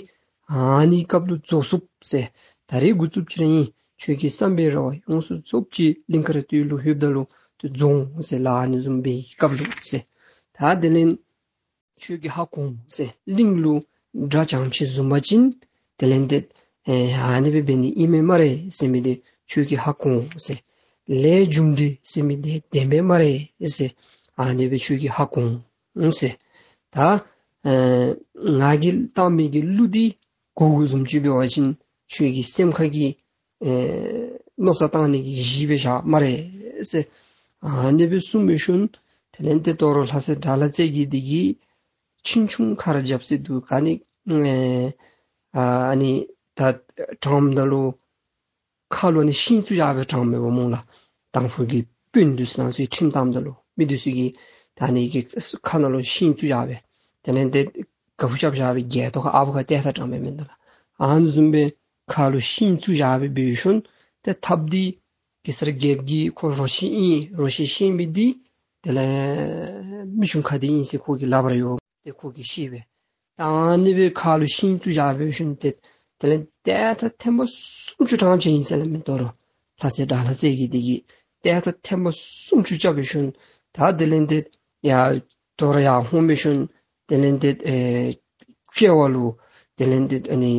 ཨ་ནི་སྐབས་ལུ་རྫོགས་སོཔ་ཟེར། ད་རིས་འགོ་བཙུགསཔ་ཅིག་ར་ཨིན། ཁྱོད་ཀྱི་བསམ་པའི་རེ་བ་ཡོངས་སུ་རྫོགསཔ་ཅིག་གླིང་དཀར་སྟོད་ལུ་ལྷོདཔ་ད་ལུ་ཏེ་རྫོགས་འོང་ཟེར་ལགས། ཨ་ནི་བཟུམ་སྦེ་སྐབས་ལུ་ཟེར། ད་དེ་ལས་ཁྱོད་ཀྱིས་ཧ་གོ་འོང་ཟེར། གླིང་ལུ་དགྲ་ཇེ་ཆེ་བཟུམ་པ་ཅིན་དེ་ལས་ཏེ་ཨེ་ཨ་ནི་སྦེ་འབད་ནི་ཨིན་མས་སྨ་རེ་ཟེར་མི་འདི་ཁྱོད་ཀྱིས་ཧ་གོ་འོང་ཟེར། ལས་རྒྱུ་འབྲས་ཟེར་མི་འདི་བདེན་པས་སྨ་རེ་ཟེར། ཨ་ནི་སྦེ་ཁྱོད་ཀྱིས་ཧ་གོ་འོང་ཟེར། ད་ཨེ་ང་གིས་བཏང་མི་གི་གླུ་འདི་གོ་དགོཔ་བཟུམ་ཅིག་འབད་བ་ཅིན་ཁྱོད་ཀྱི་སེམས་ཁ་གི་ཨེ་མནོ་བསམ་བཏང་ནི་གི་གཞི་སྦེ་བཞག་སྨ་རེ་ཟེར། ཨ་ནི་སྦེ་གསུངས་པའི་ཤུལ་དེ་ལས་ཏེ་དོ་རུང་ལྷ་སྲས་དགྲ་ལྷ་རྩེ་རྒྱལ་འདི་གིས་ཆིངས་ཆུང་ཁར་རྒྱབ་སྟེ་འདུག། ག་ནི་ཨེ་ཨ་ནི་ད་དྲངམ་ད་ལུ་ཁ་ལུ་ནི་ཤིང་བཙུགས་བཞག་སྦེ་དྲངམ་མས་པ་སྨོ་ལགས། དང་ཕུ་གི་དཔོན་འདི་ཚུ་ནང་ཚུ་ཁྲིམས་བཏངམ་ད་ལུ་མི་འདི་ཚུ་གིས་ད་ནི་གི་ཁ་ནང་ལུ་ཤིང་བཙུགས་བཞག་སྦེ་དེ་ལས་ཏེ་ག་ཕུ་རྐྱབ་བཞག་སྦེ་རྒྱལ་ཏོ་ཁ་ཨ་ཕུ་ཁར་གཏད་ད་དྲངམ་མས་མེན་ན་ལགས། ཨ་ནི་བཟུམ་སྦེ་ཁ་ལུ་ཤིང་བཙུགས་བཞག་སྦེ་འབད་ཤུལ་ཏེ་ཐབས་འདི་གེ་སར་རྒྱལཔོ་གིས་ཁོ་རོ་ཁྱི་ཨིན་རོ་ཁྱི་ཤེས་མི་འདི་དེ་ལས་མི་ཆུང་ཁ་འདི་ཨིན་ཟེར་ཁོ་གིས་སླབ་ར་ཡོད། ཏེ་ཁོ་གིས་ཤེས་པས། ད་ཨ་ནི་སྦེ་ཁ་ལུ་ཤིང་བཙུགས་བཞག་པའི་ཤུལ་ཏེ་དེ་ལས་ཏེ་ད་ཐེངས་མ་སུམ་ཅུ་དྲངམ་ཅིག་ཨིན་ཟེར་སླབ་མས། དོ་རུང་ལྷ་སྲས་དགྲ་ལྷ་རྩེ་རྒྱལ་འདི་གིས་ཏེ་ད་ཐེངས་མ་སུམ་ཅུ་རྐྱབ་པའི་ཤུལ་ད་དེ་ལས་ཏེ་ཡར་དོ་རུང་ཡར་འོང་པའི་ཤུལ་དེ་ལས་ཏེ་ཨེ་དཔྱལ་བ་ལུ་དེ་ལས་ཏེ་ཨ་ནི་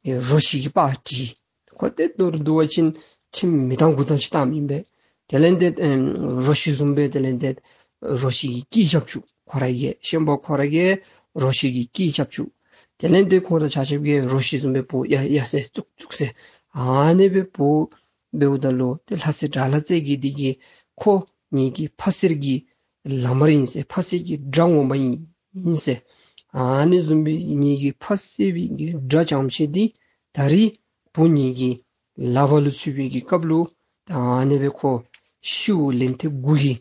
ཨེ་རོ་ཁྱི་གི་པར་བྲིས། ཁོ་ཏེ་དོ་རུང་འདུལ་བ་ཅིན་ཁྲིམས་མི་བཏང་དགུ་བཏང་ཅིག་བཏངམ་ཨིན་པས། དེ་ལས་ཏེ་ཨེམ་རོ་ཁྱི་བཟུམ་སྦེ་དེ་ལས་ཏེ་རོ་ཁྱི་གི་སྐད་རྐྱབ་བཅུག། ཁོ་ར་གིས་ཤན་པ་ཁོ་ར་གིས་རོ་ཁྱི་གི་སྐད་རྐྱབ་བཅུག། དེ་ལས་ཏེ་ཁོང་ར་ཆ་ཁྱབ་ཀྱིས་རོ་ཁྱི་བཟུམ་སྦེ་འབོ་ཡ་ཡ་ཟེར་བཙུགས་བཙུགས་ཟེར། ཨ་ནི་སྦེ་འབོ་འབདཝ་ད་ལུ་ཏེ་ལྷ་སྲས་དགྲ་ལྷ་རྩེ་རྒྱལ་འདི་གིས་ཁོ་ངེ་གི་ཕ་སྲིར་གྱི་ལག་དམར་ཨིན་ཟེར། ཕ་སྲིར་གྱི་དགྲ་ངོ་མ་ཨིན་ཨིན་ཟེར། ཨ་ནི་བཟུམ་སྦེ་ངེ་གི་ཕ་སྲིར་གྱི་དགྲ་ཇེ་ཆེ་འདི་ད་རིས་བུ་ངེ་གི་ལག་པ་ལུ་ཚུད་པའི་གི་སྐབས་ལུ་ད་ཨ་ནི་སྦེ་ཁོ་ཤིཝ་ལན་ཐེངས་དགུ་གི་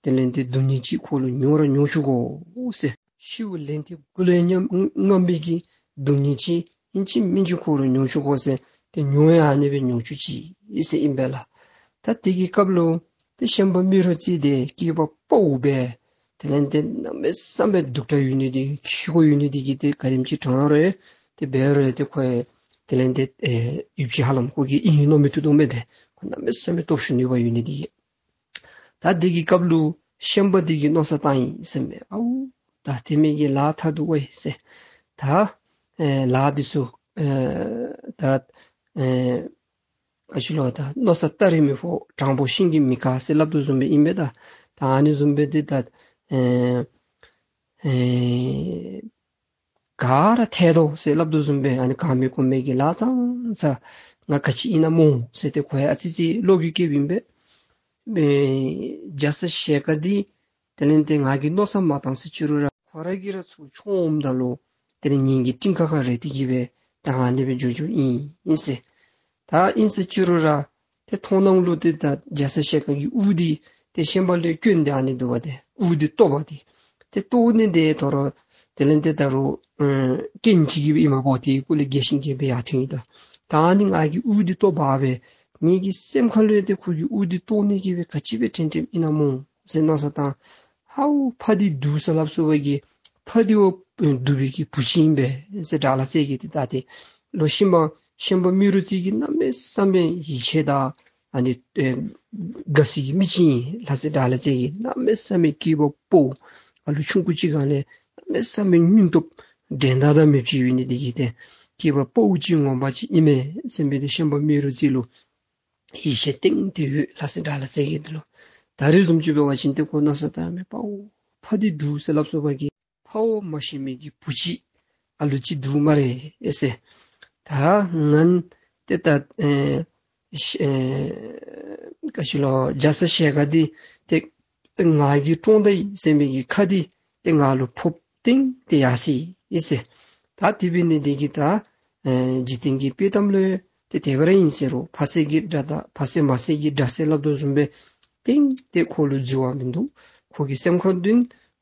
དེ་ལས་ཏེ་སྡུག་བསྔལ་ཅིག་ཁོ་ལུ་མྱོང་ར་མྱོང་བཅུག་དགོ་ཟེར། ཤིཝ་ལན་ཐེངས་དགུ་ལས་ཉམ་ལྔམ་པའི་གི་སྡུག་བསྔལ་ཅིག་ཨིན་ཅི་མིན་ཅི་ཁོ་ལུ་མྱོང་བཅུག་དགོ་ཟེར། ཏེ་མྱོང་ཡང་ཨ་ནི་སྦེ་མྱོང་བཅུག་ཅིག་ཟེར་ཨིན་པས་ལགས། ད་དེ་གི་སྐབས་ལུ་ཏེ་ཤན་པ་རྨེ་རུ་རྩེ་འདི་སྐྱེས་པ་དཔའ་བོ་སྦེ་དེ་ལས་ཏེ་གནམ་མེད་ས་མེད་སྡུག་དྲགས་ཡོད་ནི་འདི་ཁྱི་གོ་ཡོད་ནི་འདི་གིས་ཏེ་ག་དེམ་ཅིག་དྲང་རུང་ཏེ་འབད་རུང་ཏེ་ཁོ་ཡང་དེ་ལས་ཏེ་ཨེ་ཡུདཔ་ཅིག་ཧ་ལམ་ཁོ་གིས་ཨིན་མནོ་མི་བཏུབ་དོ་མས། ཏེ་ཁོ་གནམ་མེད་ས་མེད་སྟོབས་ཤུགས་ནུས་པ་ཡོད་ནི་འདི་གིས། ད་དེ་གི་སྐབས་ལུ་ཤན་པ་འདི་གིས་མནོ་བསམ་བཏང་ཡི་ཟེར་མས། ཨའུ་ད་དེ་མི་གི་ལཱ་ཐ་དུ་བ་ཡི་ཟེར། ད་ཨེ་ལཱ་འདི་ཚུ་ཨེ་ད་ཨེ་ག་ཅི་ལོ་ད་མནོ་བསམ་སྟ་རེ་མི་ཕོག། དྲང་པོ་ཤིང་གིས་མི་ཁ་ཟེར་སླབ་དོ་བཟུམ་སྦེ་ཨིན་པས། ད་ད་ཨ་ནི་བཟུམ་སྦེ་འདི་ད་ཨེ་ཨེ་ག་ར་ཐད་དོ་ཟེར་སླབ་དོ་བཟུམ་སྦེ་ཨ་ནི་གང་མི་གོ་མི་གི་ལཱ་ཙང་ཙ་ང་ག་ཅི་ཨིན་ན་སྨོ་ཟེར་ཏེ་ཁོ་ཡང་ཨ་ཙི་ཅིག་བློ་འགྱོད་སྐྱེཝ་ཨིན་པས། ཨེ་རྒྱ་ཚ་ཞལ་དཀར་འདི་དེ་ལས་ཏེ་ང་གིས་མནོ་བསམ་མ་བཏང་ཟེར་ཅི་རུང་ར་ཁོ་ར་གིས་ར་ཚུར་མཆོངམ་ད་ལུ་ དེ་ལས་ངེ་གི་སྤྲིན་ཁ་ཁ་རེག་སྟེ་གི་སྦེ་ད་ཨ་ནི་སྦེ་འགྱོ་འགྱོཝ་ཨིན་ཨིན་ཟེར། ད་ཨིན་ཟེར་ཅི་རུང་ར་ཏེ་མཐོང་སྣང་ལུ་ཏེ་ད་རྒྱ་ཚ་ཞལ་དཀར་གྱི་དབུ་འདི་ཏེ་ཤན་པ་ལུ་བཀོན་ཏེ་ཨ་ནི་འདུག་པ་ཏེ། དབུ་འདི་བཏོག་པ་ཏེ། ཏེ་བཏོག་ནི་འདི་དོ་རུང་དེ་ལས་ཏེ་ད་རུང་ཨེ་རྐྱེན་ཅིག་གིས་ཨིན་མས་པ་ཏེ། སྐུ་ལས་རྒྱས་ཤིང་རྒྱས་པའི་ཡར་ཐོན་ཡི་ད། ད་ཨ་ནི་ང་གི་དབུ་འདི་བཏོག་པ་སྦེ་ངེ་གི་སེམས་ཁ་ལུ་ཡང་ཏེ་ཁོ་གི་དབུ་འདི་བཏོག་ནི་གི་སྦེ་ག་ཅི་སྦེ་དྲན་དྲནམ་ཨིན་ན་སྨོ་ཟེར་མནོ་བསམ་བཏང་། ཧའུ་ཕ་འདི་སྡུག་ཟེར་སླབ་སོང་བ་གི་ཕ་འདི་བ་སྡུག་པའི་གི་བུ་ཅིག་ཨིན་པས་ཟེར་དགྲ་ལྷ་རྩེ་རྒྱལ་འདི་ད་ཏེ་ལོ་ཤན་པ་ཤན་པ་རྨེ་རུ་རྩེ་གི་གནམ་མེད་ས་མེད་ཡིད་ཆེས་དང་ཨ་ནི་ཨེ་དགའ་སའི་གི་མི་ཅིག་ཨིན་ལགས་ཟེར། དགྲ་ལྷ་རྩེ་རྒྱལ་གནམ་མེད་ས་མེད་སྐྱེས་པ་ཕོ་ཨ་ལུ་ཆུང་ཀུ་ཅིག་སྒང་ལས་གནམ་མེད་ས་མེད་སྙིང་སྟོབས་འགྲན་ཟླ་དང་མེདཔ་ཅིག་ཡོད་ནི་འདི་གིས་ཏེ་སྐྱེས་པ་ཕོ་ཅིག་ངོ་མ་ཅིག་ཨིན་མས་ཟེར་སྦེ་ཏེ་ཤན་པ་རྨེ་རུ་རྩེ་ལུ་ཡིད་ཆེས་གཏིང་ཏེ་ཡོད་ལགས་ཟེར། དགྲ་ལྷ་རྩེ་རྒྱལ་འདི་ལུ་ད་རེས་བཟུམ་ཅིག་འབད་བ་ཅིན་ཏེ་ཁོ་མནོ་བསམ་བཏངམ་མས། ཕ་འོ་ཕ་འདི་སྡུག་ཟེར་སླབ་སོང་བ་གི་ཕ་འོ་མ་ཤེས་མི་གི་བུ་ཅིག་ཨ་ལུ་ཅིག་འདུག་སྨ་རེ་ཨེ་ཟེར། ད་ང་ཏེ་ད་ཨེ་ཤ་ཨེ་ག་ཅི་ལོ་རྒྱ་ཚ་ཞལ་དཀར་འདི་ཏེ་ང་གིས་བཀྲོངས་ད་ཡི་ཟེར་མི་གི་ཁ་འདི་ཏེ་ང་ལུ་ཕོགཔ་གཏིང་ཏེ་ཡར་སོ་ཡི་ཟེར། ད་དེ་འབད་ནི་འདི་གིས་ད་ཨེ་འཇིག་རྟེན་གྱི་དཔྱེ་གཏམ་ལུ་ཏེ་དེ་སྦེ་ར་ཨིན་ཟེར་རུང་ཕ་བསད་ཀྱི་དགྲ་དང་ཕ་བསད་མ་བསད་ཀྱི་དགྲ་ཟེར་སླབ་དོ་བཟུམ་སྦེ་གཏིང་ཏེ་ཁོ་ལུ་འཛོལ་བ་མིན་འདུག། ཁོ་གི་སེམས་ཁར་འདི་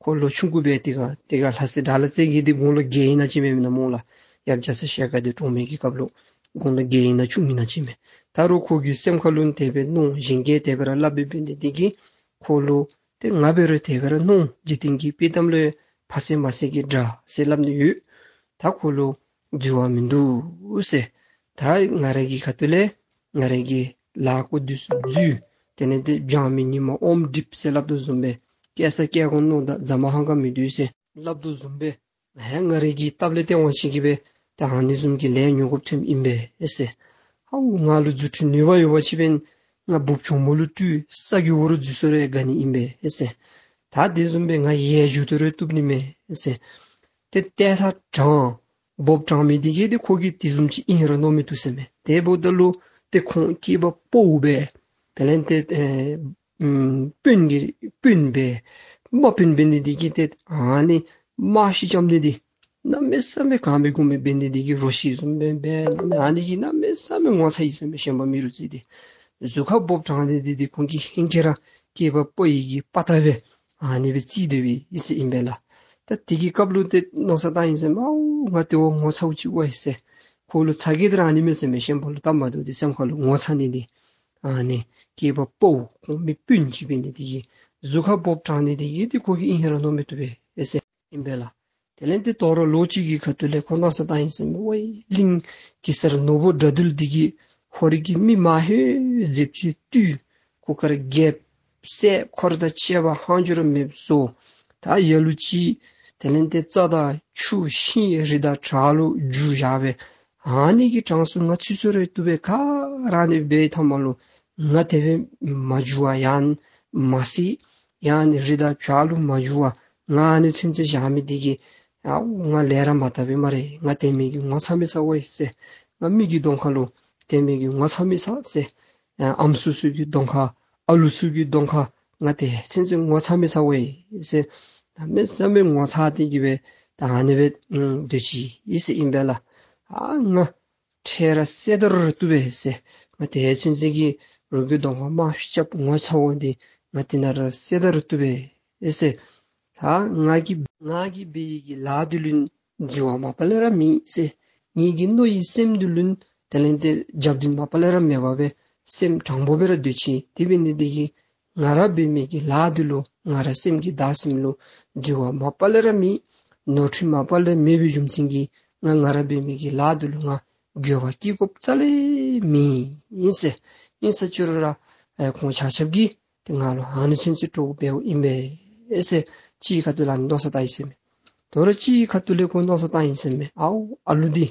ཁོ་ལོ་ཆུང་ཀུ་སྦེ་དེ་ཁར་དེ་ཁར་ལྷ་སྲས་དགྲ་ལྷ་རྩེ་རྒྱལ་འདི་དགུང་ལོ་བརྒྱད་ཨིན་ན་ཅིག་མས་མེན་ན་སྨོ་ལགས། ཡབ་རྒྱ་ཚ་ཞལ་དཀར་འདི་བཀྲོངས་མི་གི་སྐབས་ལུ་དགུང་ལོ་བརྒྱད་ཨིན་ན་བཅུ་ཨིན་ན་ཅིག་མས། ད་རུང་ཁོ་གི་སེམས་ཁར་ལུ་དེ་སྦེ་མནོ་གཞན་གྱིས་དེ་སྦེ་ར་སླབ་འབད་ནི་འདི་གིས་ཁོ་ལུ་ཏེ་ང་འབད་རུང་དེ་སྦེ་ར་མནོ། འཇིག་རྟེན་གྱི་དཔྱེ་གཏམ་ལུ་ཕ་བསད་མ་བསད་ཀྱི་དགྲ་ཟེར་སླབ་ནི་ཡོད། ད་ཁོ་ལུ་འཛོལ་བ་མིན་འདུག་ཟེར། ད་ང་ར་གི་ཁ་ཐུག་ལས་ང་ར་གི་ལཱ་འགོ་འདི་ཚུ་འཛོལ། དེ་ལས་ཏེ་སྦྱང་མི་ཉི་མ་ཨོམ་འགྲིགཔ་ཟེར་སླབ་དོ་བཟུམ་སྦེ་སྐྱེ་ས་སྐྱེ་གོ་ནོར་དང་རྫ་མ་ཧང་ག་མི་འདུག་ཟེར་སླབ་དོ་བཟུམ་སྦེ་ཧེ་ང་ར་གི་སྟབས་ལས་ཏེ་འོང་ཞིག་གི་སྦེ་ད་ཨ་ནི་བཟུམ་གྱི་ལས་ཉོ་དགོཔ་ཐོནམ་ཨིན་པས་ཨེ་ཟེར། ཧའུ་ང་ལུ་རྫུ་འཕྲུལ་ནུས་པ་ཡོད་པ་ཅིན་ང་འབུཔ་གྱོག་མོ་ལུ་སྤྲུལ་ས་གི་འོག་རུ་འཛུལ་སོང་རུང་དགའ་ནི་ཨིན་པས་ཨེ་ཟེར། ད་དེ་བཟུམ་སྦེ་ང་ཡལ་འགྱོ་སྟེ་རུང་བཏུབ་ནི་མས་ཨེ་ཟེར། ཏེ་ཏེ་ད་དྲང་འབོབ་དྲང་མི་འདི་གིས་ཏེ་ཁོ་གིས་དེ་བཟུམ་ཅིག་ཨིན་ར་མནོ་མི་བཏུབ་ཟེར་མས། དེ་འབདཝ་ད་ལུ་ཏེ་ཁོང་སྐྱེས་པ་ཕོ་སྦེ་དེ་ལས་ཏེ་ཨེ་ཨམ་དཔོན་གྱི་དཔོན་སྦེ་དམག་དཔོན་འབད་ནི་འདི་གིས་ཏེ་ཨ་ནི་དམག་ཤི་རྐྱབ་ནི་འདི་གནམ་མེད་ས་མེད་གང་སྦེ་དགོ་མི་འབད་ནི་འདི་གིས་རོ་ཤི་བཟུམ་སྦེ་འབད་ཨ་ནི་གིས་གནམ་མེད་ས་མེད་ངོ་ཚ་ཡི་ཟེར་མས། ཤན་པ་རྨེ་རུ་རྩེ་འདི་གཟུགས་ཁར་འབོབ་དྲང་ནི་འདི་འདི་ཁོང་གིས་ཧེང་སྐལ་ར་སྐྱེས་པ་ཕོ་ཡི་གི་དཔའ་རྟགས་སྦེ་ཨ་ནི་སྦེ་རྩིས་སྡོད་པའི་ཨིན་ཟེར་ཨིན་པས་ལགས། ད་དེ་གི་སྐབས་ལུ་ཏེ་མནོ་བསམ་བཏང་ཡི་ཟེར་མས། ཨའུ་ང་ཏེ་བ་ངོ་ཚཝ་ཅིག་འོང་ཡི་ཟེར། ཁོ་ལུ་ཚ་གྱང་འདི་ར་ཨ་ནི་མས་ཟེར་མས། ཤན་པ་ལུ་སྟབས་མ་བདེཝ་འདི་སེམས་ཁ་ལུ་ངོ་ཚ་ནི་འདི་ཨ་ནི་སྐྱེས་པ་ཕོ་ཁོང་མི་དཔོན་ཅིག་འབད་ནི་འདི་གིས་གཟུགས་ཁར་འབོབ་དྲང་ནི་འདི་གིས་ཏེ་ཁོ་གིས་ཨིན་ཧེ་ར་མནོ་མི་བཏུབ་པས་ཨེ་ཟེར་ཨིན་པས་ལགས། དེ་ལས་ཏེ་དོ་རུང་ལོ་གཅིག་གི་ཁ་ཐུག་ལས་ཁོ་མནོ་བསམ་བཏང་ཡི་ཟེར་མས། ཝའི་གླིང་གེ་སར་ནོར་བུ་དགྲ་འདུལ་འདི་གིས་ཧོར་གྱི་མི་མང་ཧེ་ཟེབ་ཅིག་བཏུལ། གུར་དཀར་རྒྱལཔོ་སྲས་འཁོར་དང་བཅས་པ་ལྷག་འཕྲོ་ར་མེདཔ་བཟོ། ད་ལ་ལུ་ཅིག་དེ་ལས་ཏེ་རྩྭ་དང་ཆུ་ཤིང་རི་དང་བྲག་ལུ་འགྱུར་བཞག་སྦེ་ཨ་ནི་གི་གྲངས་སུ་ང་ཚུད་སོང་རུང་བཏུབ་པས། ག་ར་ཨ་ནི་འབད་ཐ་མ་ལུ་ང་དེ་སྦེ་མ་འགྱུར་བར་ཡང་མ་སྲེག་ཡང་ནི་རི་དང་བྲག་ལུ་མ་འགྱུར་བར་ང་ཨ་ནི་ཚུན་ཚོད་བཞག་མི་འདི་གིས་ཨའུ་ང་ལས་ར་མ་དག་པས་སྨ་རེ། ང་དེ་མི་གིས་ངོ་ཚ་མི་ཚ་བས་ཟེར། ང་མི་གི་གདོང་ཁ་ལུ་དེ་མི་གིས་ངོ་ཚ་མི་ཚ་ཟེར། ཨ་ཨམ་སྲུ་ཚུ་གི་གདོང་ཁར་ཨ་ལུ་ཚུ་གི་གདོང་ཁར་ང་དེ་ཚུན་ཚོད་ངོ་ཚ་མི་ཚ་བས་ཟེར། གནམ་མེད་ས་མེད་ངོ་ཚ་སྟེ་གི་སྦེ་ད་ཨ་ནི་སྦེ་སྡོད་ཅི་ཨིན་ཟེར་ཨིན་པས་ལགས། ཨ་ང་ཁྲལ་ར་སེལ་ད་རུང་བཏུབ་པས་ཟེར། ང་དེ་ཚུན་ཚོད་ཀྱི་རོགས་ཀྱི་གདོང་ཁར་དམག་ཤུལ་རྐྱབ་ངོ་ཚ་བ་འདི་ང་དེ་ནང་ར་སེལ་ད་རུང་བཏུབ་པས་ཨེ་ཟེར། ད་ང་གིས་ང་གིས་འབད་བའི་གི་ལཱ་འདི་ལུ་འགྱུར་བ་མ་པ་ལས་ར་མེད་ཟེར། ངེ་གི་རྣོ་ཡི་སེམས་འདི་ལུ་དེ་ལས་ཏེ་རྒྱབ་མདུན་མ་པ་ལས་ར་མེད་པར་སྦེ་སེམས་དྲང་པོ་སྦེ་ར་སྡོད་ཅི། དེ་འབད་ནི་འདི་གིས་ང་ར་འབད་མི་གི་ལཱ་འདི་ལུ་ང་ར་སེམས་ཀྱི་བདག་སེམས་ལུ་འགྱུར་བ་མ་པ་ལས་ར་མེད། ནོར་འཁྲུལ་མ་པ་ལས་མེད་པའི་རྒྱུ་མཚན་གྱིས་ང་ང་ར་འབད་མི་གི་ལཱ་འདི་ལུ་ང་འགྱུར་བ་སྐྱེ་དགོཔ་རྩ་ལས་མེད་ཨིན་ཟེར། ཨིན་ཟེར་ཅི་རུང་ར་ཨེ་ཁོང་ཆ་ཁྱབ་ཀྱིས་ཏེ་ང་ལུ་ཨ་ནི་ཚུན་ཚོད་སྤྲོ་བོ་འབདཝ་ཨིན་པས་ཨེ་ཟེར་གཅིག་གི་ཁ་ཐུག་ལས་ཨ་ནི་མནོ་བསམ་བཏང་ཡི་ཟེར་མས། དོ་རུང་གཅིག་གི་ཁ་ཐུག་ལས་ཁོ་མནོ་བསམ་བཏང་ཡི་ཟེར་མས། ཨའུ་ཨ་ལུ་འདི་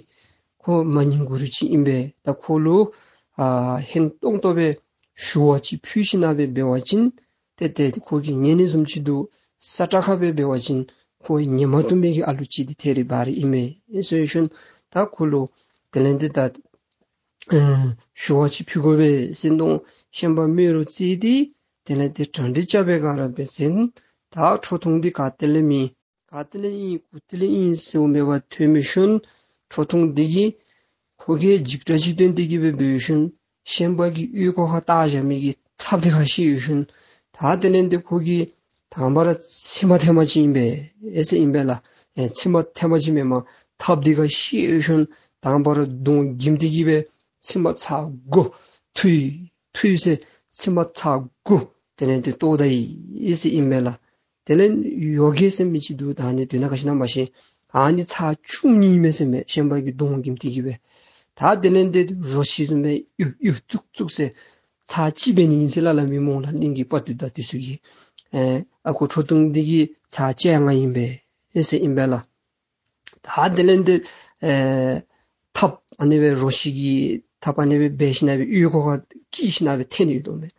ཁོ་མ་ཉན་གུ་རུ་ཅིག་ཨིན་པས། ད་ཁོ་ལུ་ཨ་ཧིང་སྟོང་ཏོ་སྦེ་ཞུ་བ་ཅིག་ཕུལ་ཞིན་ན་སྦེ་འབད་བ་ཅིན་ཏེ་ཏེ་ཁོ་གིས་ཉན་ནི་བཟུམ་ཅིག་འདུག། ས་ཁྲ་ཁ་སྦེ་འབད་བ་ཅིན་ཁོ་ཉན་མ་བཏུབ་མི་གི་ཨ་ལུ་ཅིག་འདི་ཐད་རི་བ་རི་ཨིན་མས་ཨེ་ཟེར་ཞུ་ནི། ད་ཁོ་ལུ་དེ་ལས་ཏེ་ད་ཨེ་ཞུ་བ་ཅིག་ཕུལ་དགོ་པས་ཟེར་མནོ། ཤན་པ་རྨེ་རུ་རྩེ་འདི་དེ་ལས་ཏེ་གྲ་སྒྲིག་རྐྱབ་པའི་སྒང་ར་འབད་ཟེར་ན་ད་ཁྲོ་ཐུང་འདི་ག་ཏེ་ལས་མེད། ག་ཏེ་ལས་ཨིན་གུ་ཏེ་ལས་ཨིན་ཟེརཝ་མས་པ། ཐོན་མི་ཤུལ་ཁྲོ་ཐུང་འདི་གིས་ཁོ་གིས་འཇིགས་སྐྲག་ཅིག་བཏོན་ཏེ་གི་སྦེ་འབད་ཤུལ་ཤན་པ་གི་ཨོལ་ལྐོག་ཁར་བཏགས་བཞག་མི་གི་ཐགཔ་འདི་ཁར་བཤེད་ཡོད་ཤུལ། ད་དེ་ལས་འདི་ཁོ་གིས་དང་པ་ར་མཆིལ་མ་ཐེངས་མ་གཅིག་ཨིན་པས་ཟེར་ཨིན་པས་ལགས། ཨེ་མཆིལ་མ་ཐེངས་མ་གཅིག་མེན་མས། ཐགཔ་འདི་ཁར་བཤེད་ཡོད་ཤུལ་དང་པ་ར་གདོང་འགྱིམ་སྟེ་གི་སྦེ་མཆིལ་མ་ཚར་དགུ་ཐུལ་ཐུལ་ཟེར་མཆིལ་མ་ཚར་དགུ་དེ་ལས་འདི་བཏོག་ད་ཡི་ཟེར་ཨིན་པས་ལགས། དེ་ལས་ཡོ་གེ་ཟེར་མི་ཅིག་འདུག། ད་ཨ་ནི་དོན་དག་ག་ཅི་ཨིན་ན་མ་ཤེས། ཨ་ནི་ཚར་བཅུ་གཉིས་ཨིན་མས་ཟེར་མས། ཤན་པ་གི་གདོང་འགྱིམ་སྟེ་གི་སྦེ། ད་དེ་ལས་འདི་རོ་ཁྱི་བཟུམ་སྦེ་གཡུག་གཡུག་བཙུགས་བཙུགས་ཟེར་ཚར་གཅིག་འབད་ནི་ཨིན་ཟེར་སླབ་སླབ་མི་སྨོ་ལགས། གླིང་གི་དཔའ་བརྟུལ་དང་དེ་ཚུ་གིས། ཨེ་ཨ་ཁུ་ཁྲོ་ཐུང་འདི་གིས་ཚར་བཅོ་ལྔ་ཨིན་པས་ཟེར་ཨིན་པས་ལགས། ད་དེ་ལས་འདི་ཨེ་ཐགཔ་ཨ་ནི་སྦེ་རོ་ཁྱི་གི་ཐགཔ་ཨ་ནི་སྦེ་འབད་ཞིན་ན་སྦེ་ཨོལ་ལྐོག་ཁར་བཀལ་ཞིན་ན་སྦེ་འཐེན་ནི་ཡོད་དོ་མས།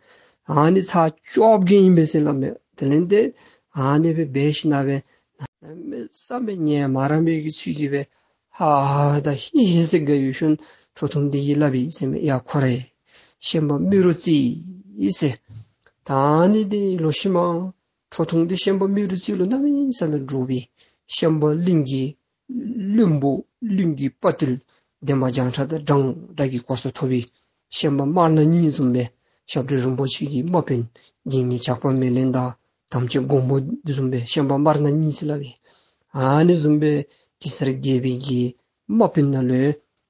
ཨ་ནི་ཚར་བཅོ་བརྒྱད་ཨིན་པས་ཟེར་སླབ་མས། དེ་ལས་འདི་ཨ་ནི་སྦེ་འབད་ཞིན་ན་སྦེ་གནམ་མེད་ས་མེད་ངལ་མ་རངས་པའི་གི་ཚུལ་གྱིས་སྦེ་ཧ་ཧ་དང་ཧི་ཧི་ཟེར་སྒུག་ཡོད་ཤུལ་ཁྲོ་ཐུང་འདི་གིས་སླབ་ཡི་ཟེར་མས། ཡ་ཁོ་རེ་ཤན་པ་རྨེ་རུ་རྩེ་ཨིན་ཟེར། ད་ཨ་ནི་འདི་ལོག་ཤུལ་མ་ཁྲོ་ཐུང་འདི་ཤན་པ་རྨེ་རུ་རྩེ་ལུ་གནམ་མེད་ས་མེད་འདྲོག་པས། ཤན་པ་གླིང་གི་བློན་པོ་གླིང་གི་དཔའ་བརྟུལ་འདན་མ་བྱང་ཁྲ་དང་འདྲན་འདྲ་གི་གོ་ས་ཐོབ་པས། ཤན་པ་དམར་ནག་གཉིས་བཟུམ་སྦེ་ཞབས་དྲུང་རིན་པོ་ཆེ་གི་དམག་དཔོན་རྒྱལ་ངེས་ཇག་པ་མེ་ལེན་དང་དམ་ཅན་མགོན་པོ་འདི་བཟུམ་སྦེ་ཤན་པ་དམར་ནག་གཉིས་ཟེར་སླབ་ཨིན། ཨ་ནི་བཟུམ་སྦེ་གེ་སར་རྒྱལ་པོའི་གི་དམག་དཔོན་ནང་ལུ་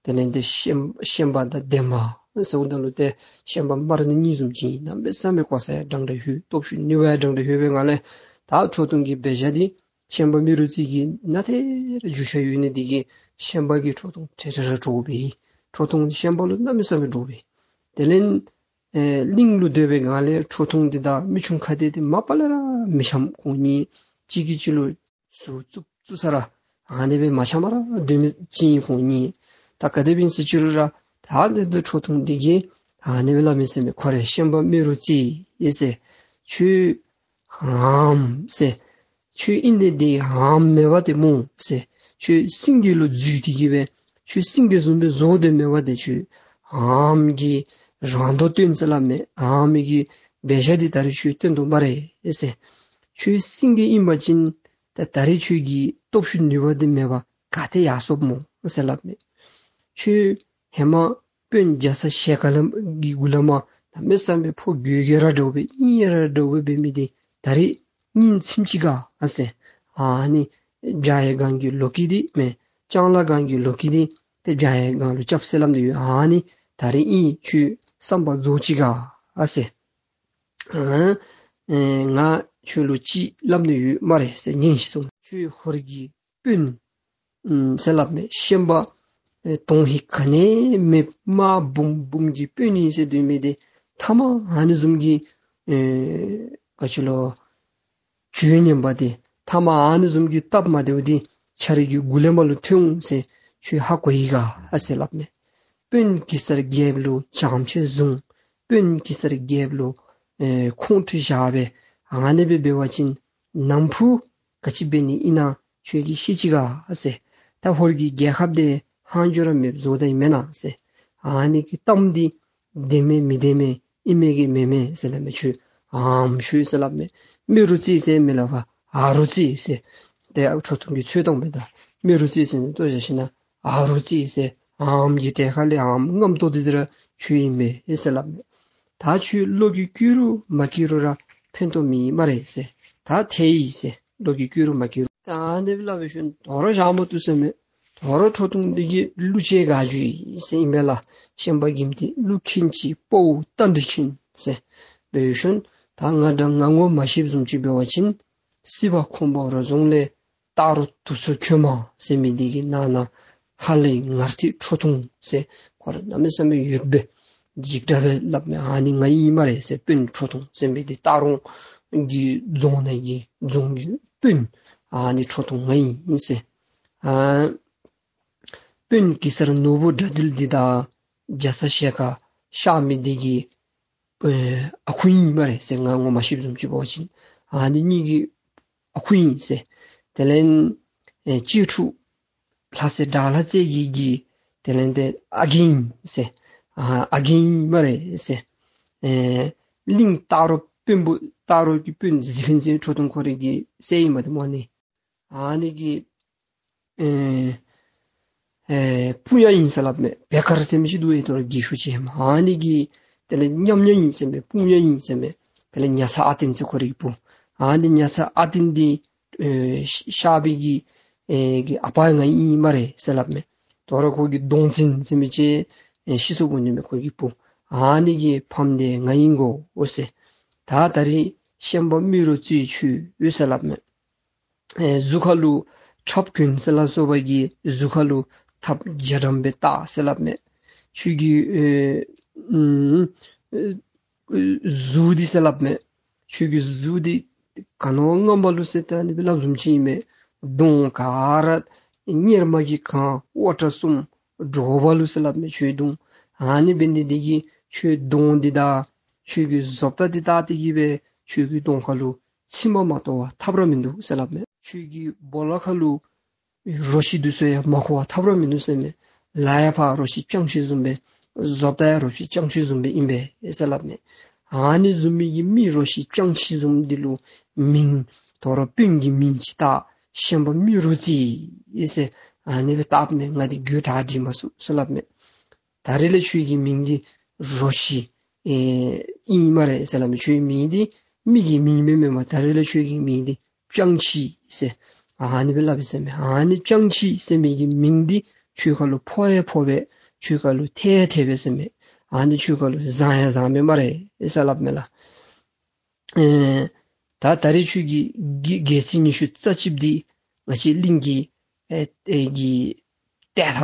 དེ་ལས་འདི་ཤན་ཤན་པ་དང་འདན་མ་ཟེརཝ་ད་ལུ་ཏེ་ཤན་པ་དམར་ནག་གཉིས་བཟུམ་ཅིག་གནམ་མེད་ས་མེད་གོ་ས་ཡང་འདྲན་འདྲ་ཡོད། སྟོབས་ཤུགས་ནུས་པ་ཡང་འདྲན་འདྲ་ཡོད་པའི་ངང་ལས་ད་ཁྲོ་ཐུང་གི་འབད་བཞག་འདི་ཤན་པ་རྨེ་རུ་རྩེ་གིས་ནཱ་ཏེ་ར་འཇུ་ཤ་ཡོད་ནི་འདི་གིས་ཤན་པ་གིས་ཁྲོ་ཐུང་ཏེ་ར་ར་འདྲོག་པས། ཁྲོ་ཐུང་ཤན་པ་ལུ་གནམ་མེད་ས་མེད་འདྲོག་པས། དེ་ལས་ཨེ་གླིང་ལུ་སྡོད་པའི་ངང་ལས་ཁྲོ་ཐུང་འདི་དང་མི་ཆུང་ཁ་བདེ་འདི་མ་པ་ལས་ར་མི་འཆམ། ཁོང་གཉིས་གཅིག་གིས་གཅིག་ལུ་ཟུར་བཙུགས་བཙུགས་ས་ར་ཨ་ནི་སྦེ་མ་འཆམ་པར་སྡོད་མི་ཅིག་ཨིན་ཁོང་གཉིས། ད་ག་དེ་སྦེ་ཨིན་ཟེར་ཅི་རུང་ར་ད་འདི་འདི་ཁྲོ་ཐུང་འདི་གིས་ཨ་ནི་སྦེ་སླབ་མས་ཟེར་མས། ཁོ་རེ་ཤན་པ་རྨེ་རུ་རྩེ་ཨིན་ཟེར། ཁྱོད་ཨམ་ཟེར། ཁྱོད་ཨིན་ཏེ་འདི་ཨམ་མེན་པ་ཏེ་སྨོ་ཟེར། ཁྱོད་སེང་གེ་ལུ་འཛུལ་ཏེ་གི་སྦེ་ཁྱོད་སེང་གེ་བཟུམ་སྦེ་བཟོ་སྟེ་མེན་པ་ཏེ་ཁྱོད་ཨམ་གྱི་རང་མདོག་སྟོན་ཟེར་སླབ་མས། ཨམ་གྱི་འབད་བཞག་འདི་ད་རིས་ཁྱོད་སྟོན་དོ་སྨ་རེ་ཟེར། ཁྱོད་སེང་གེ་ཨིན་པ་ཅིན་ད་ད་རིས་ཁྱོད་ཀྱི་སྟོབས་ཤུགས་ནུས་པ་འདི་མེད་པར་ག་ཏེ་ཡར་སོཔ་སྨོ་ཟེར་སླབ་མས། ཁྱོད་ཧེ་མ་དཔོན་རྒྱ་ཚ་ཞལ་དཀར་ལ་གི་གུ་ལས་མར་གནམ་མེད་ས་མེད་ཕོ་རྒོད་རྒོད་ར་འདྲཝ་སྦེ་ཨིན་ར་འདྲཝ་སྦེ་འབད་མི་འདི་ད་རིས་སྙིང་ཚིམ་ཅི་ག་ཨ་ཟེར། ཨ་ནི་བྱ་ཡི་སྒང་གི་ལོ་སྐྱིད་འདི་མེན་ལྕང་ལ་སྒང་གི་ལོ་སྐྱིད་འདི་ཏེ་བྱ་ཡི་སྒང་ལུ་རྐྱབ་ཟེར་སླབ་ནི་ཡོད། ཨ་ནི་ད་རིས་ཨིན་ཁྱོད་བསམ་པ་རྫོགས་ཅི་ག་ཨ་ཟེར། ཨ་ཨེ་ང་ཁྱོད་ལུ་ཅིག་སླབ་ནི་ཡོད་སྨ་རེ་ཟེར། ཉན་ཤིག་གསུངས། ཁྱོད་ཧོར་གྱི་དཔོན་ཨམ་ཟེར་སླབ་མས། ཤན་པ་ཨེ་དོན་ཧིང་ག་ནི་མེད་དམའ་འབུམ་འབུམ་གྱི་དཔོན་ཨིན་ཟེར་སྡོད་མི་འདི་མཐའ་མ་ཨ་ནི་བཟུམ་གྱི་ཨེ་ག་ཅི་ལོ་བྱོལ་ཉན་པ་འདི་མཐའ་མ་ཨ་ནི་བཟུམ་གྱི་སྟབས་མ་བདེཝ་འདི་ཁྱོད་རའི་གི་མགུ་ལས་མར་ལུ་ཐོན་འོང་ཟེར་ཁྱོད་ཧ་གོ་ཡི་ག་ཨ་ཟེར་སླབ་མས། དཔོན་གེ་སར་རྒྱལཔོ་ལུ་བྱམས་བརྩེ་བཟུང་། དཔོན་གེ་སར་རྒྱལཔོ་ལུ་ཨེ་ཁོང་ཁྲོ་བཞག་སྦེ་ཨ་ནི་སྦེ་འབད་བ་ཅིན་ནམ་ཕུགས་ག་ཅི་འབད་ནི་ཨིན་ན་ཁྱོད་ཀྱིས་ཤེས་ཅི་ག་ཨ་ཟེར། ད་ཧོར་གྱི་རྒྱལ་ཁབ་འདི་ཧང་འཇོ་ར་མེདཔ་བཟོ་ད་ཡི་མེན་ན་ཟེར། ཨ་ནི་གི་གཏམ་འདི་བདེན་མས་མི་བདེན་མས་ཨིན་མས་གི་མེན་མས་ཟེར་སླབ་མས། ཁྱོད་ཨམ་ཤོད་ཟེར་སླབ་མས། རྨེ་རུ་རྩེ་ཟེར་མི་སླབ་པར་ཨ་རུ་རྩེ་ཟེར། ཏེ་ཨ་ཁྲོ་ཐུང་གི་ཚོད་བཏང་མས། ད་རྨེ་རུ་རྩེ་ཟེར་ནི་ལྟོ་བཞག་ཞིན་ན་ཨ་རུ་རྩེ་ཟེར། ཨམ་གྱི་གྲལ་ཁ་ལས་ཨམ་རྔམ་ཏོག་ཏོ་འདི་ར་ཁྱོད་ཨིན་མས་ཟེར་སླབ་མས། ད་ཁྱོད་བློ་གིས་བཀོད་རུང་མ་བཀོད་རུང་ར་ཕན་ཐོགས་མེད་སྨ་རེ་ཟེར། ད་ཐལ་ཡི་ཟེར། བློ་གིས་བཀོད་རུང་མ་བཀོད་རུང་། ད་ཨ་ནི་སྦེ་སླབ་པའི་ཤུལ་དོ་རུང་བཞག་མ་བཏུབ་ཟེར་མས། དོ་རུང་ཁྲོ་ཐུང་འདི་གིས་གླུ་ཅིག་བཀའ་བརྒྱུད་ཡི་ཟེར་ཨིན་པས་ལགས། ཤན་པ་གི་མི་འདི་གླུ་མཁན་གྱི་དཔའ་བོ་རྟ་མགྲིན་མཁན་ཟེར་འབད་བའི་ཤུལ་ད་ང་འདྲ་ང་ངོ་མ་ཤེསཔ་བཟུམ་ཅིག་འབད་བ་ཅིན་སྲིད་པ་ཁོང་པ་རུ་རྫོང་ལས་སྟག་རོང་དུར་མཚོ་ཁོད་མ་ཟེར་མི་འདི་གི་ནང་ན་ཧ་ལས་ངར་ཐིག་ཁྲོ་ཐུང་ཟེར་ཁོ་ར་གནམ་མེད་ས་མེད་ཡོདཔ་སྦེ་འཇིགས་སྐྲག་སྦེ་སླབ་མས། ཨ་ནི་ང་ཨིན་སྨ་རེ་ཟེར། དཔོན་ཁྲོ་ཐུང་ཟེར་མི་འདི་སྟག་རོང་གི་རྫོང་ནང་གི་རྫོང་གི་དཔོན་ཨ་ནི་ཁྲོ་ཐུང་ང་ཨིན་ཟེར། ཨ་དཔོན་གེ་སར་ནོར་བུ་དགྲ་འདུལ་འདི་དང་རྒྱ་ཚ་ཞལ་དཀར་གཤགས་མི་འདི་གི་ཨེ་ཨ་ཁུ་ཨིན་སྨ་རེ་ཟེར། ང་ངོ་མ་ཤེསཔ་བཟུམ་ཅིག་འབད་བ་ཅིན་ཨ་ནི་གཉིས་ཀྱི་ཨ་ཁུ་ཨིན་ཟེར། དེ་ལས་ཨེ་གཅེས་ཕྲུག་ལྷ་སྲས་དགྲ་ལྷ་རྩེ་རྒྱལ་གྱི་དེ་ལས་ཏེ་ཨ་རྒས་ཨིན་ཟེར། ཨ་ཨ་རྒས་ཨིན་སྨ་རེ་ཟེར། ཨེ་གླིང་སྟག་རོང་དཔོན་པོ་སྟག་རོང་གི་དཔོན་གཟིག་ཕན་ཚུན་ཁྲོ་ཐུང་ཁོ་རའི་གི་སྲས་ཨིན་པ་ཏེ་སྨོ་ནི། ཨ་ནི་གི་ཨེ་ཨེ་སྤུན་ཡ་ཨིན་ཟེར་སླབ་མས། བེ་དཀར་ཟེར་མི་ཅིག་འདུག་ཡེ་དོ་རུང་རྒས་ཤོས་ཅིག་ཧེ་མ། ཨ་ནི་གི་དེ་ལས་མཉམ་ཉ་ཨིན་ཟེར་མས། སྤུན་ཡ་ཨིན་ཟེར་མས། དེ་ལས་ཉ་ཚ་ཨ་བརྟན་ཟེར་ཁོ་རའི་བུ། ཨ་ནི་ཉ་ཚ་ཨ་བརྟན་འདི་ཨེ་ཤ་བི་གི་ཨེ་གི་ཨ་པ་ང་ཨིན་སྨ་རེ་ཟེར་སླབ་མས། དོ་རུང་ཁོ་གི་གདོང་འཛིན་ཟེར་མི་ཅིག་ཨེ་ཤི་སོ་བོ་ནི་མས་ཁོ་གི་བུ། ཨ་ནི་གི་ཕམ་འདི་ང་ཨིན་གོ་འོ་ཟེར། ད་ད་རིས་ཤན་པ་རྨེ་རུ་རྩེ་ཁྱོད་ཡོད་ཟེར་སླབ་མས། ཨེ་གཟུགས་ཁ་ལུ་ཁྲབ་གྱོན་ཟེར་སླབ་སོ་བ་གི་གཟུགས་ཁ་ལུ་ཐགཔ་རྒྱ་གྲམ་སྦེ་བཏགས་ཟེར་སླབ་མས། ཁྱོད་ཀྱི་ཨེ་ཨུམ་ཨེ་གཟུགས་འདི་ཟེར་སླབ་མས། ཁྱོད་ཀྱི་གཟུགས་འདི་ག་ནི་བ་རྔམ་པ་ལུ་ཟེར་ད་ཨ་ནི་སྦེ་སླབ་བཟུམ་ཅིག་ཨིན་མས། གདོང་ག་ར་གཉེར་མ་གིས་གང་། དབུ་སྐྲ་གསུམ་འགྲོ་བ་ལུ་ཟེར་སླབ་མས་ཁྱོད་གདོང་། ཨ་ནི་འབད་ནི་འདི་གིས་ཁྱོད་གདོང་འདི་དང་ཁྱོད་ཀྱི་བཟོ་ལྟ་འདི་བལྟ་སྟེ་གིས་སྦེ་ཁྱོད་ཀྱི་གདོང་ཁ་ལུ་མཆིལ་མ་མ་གཏོགས་པ་ཐབས་ར་མིན་འདུག་ཟེར་སླབ་མས། ཁྱོད་ཀྱི་སྦོ་ལོགས་ཁ་ལུ་རོ་ཁྱི་འདི་ཚུ་ཡང་མ་འཁོར་བ་ཐབས་ར་མིན་འདུག་ཟེར་མས། ལ་ཡང་ཕར་རོ་ཁྱི་སྤྱང་ཁྱི་བཟུམ་སྦེ་བཟོ་ལྟ་ཡང་རོ་ཁྱི་སྤྱང་ཁྱི་བཟུམ་སྦེ་ཨིན་པས་ཟེར་སླབ་མས། ཨ་ནི་བཟུམ་མའི་གི་མི་རོ་ཁྱི་སྤྱང་ཁྱི་བཟུམ་འདི་ལུ་མིང་དོ་རུང་དཔོན་གྱི་མིང་ཅིག་བཏགས། ཤན་པ་རྨེ་རུ་རྩེ་ཟེར་ཨ་ནི་སྦེ་བཏགསཔ་མས། ང་འདི་དགོད་བྲ་འདྲིས་མ་ཚུགས་ཟེར་སླབ་མས། ད་རིས་ལས་ཁྱོད་ཀྱི་མིང་འདི་རོ་ཁྱི་ཨེ་ཨིན་སྨ་རེ་ཟེར་སླབ་མས། ཁྱོད་མིང་འདི་མི་གི་མིང་མེན་མེན་པར་ད་རིས་ལས་ཁྱོད་ཀྱི་མིང་འདི་སྤྱང་ཁྱི་ཟེར་ཨ་ནི་སྦེ་སླབ་ཨིན་ཟེར་མས། ཨ་ནི་སྤྱང་ཁྱི་ཟེར་མི་གི་མིང་འདི་ཁྱོད་ཁ་ལུ་ཕོག་ཡང་ཕོག་པས། ཁྱོད་ཁ་ལུ་ཐལ་ཡང་ཐལ་པས་ཟེར་མས། ཨ་ནི་ཁྱོད་ཁ་ལུ་བཟང་ཡང་བཟང་པས་སྨ་རེ་ཟེར་སླབ་མས་ལགས། ཨེ་ད་ད་རིས་ཁྱོད་ཀྱི་རྒྱལ་རྒྱལ་སྲིད་ཉི་ཤུ་རྩ་གཅིག་འདི་ང་བཅས་གླིང་གི་ཨེ་ཨེ་གི་ལྟག་ཐག་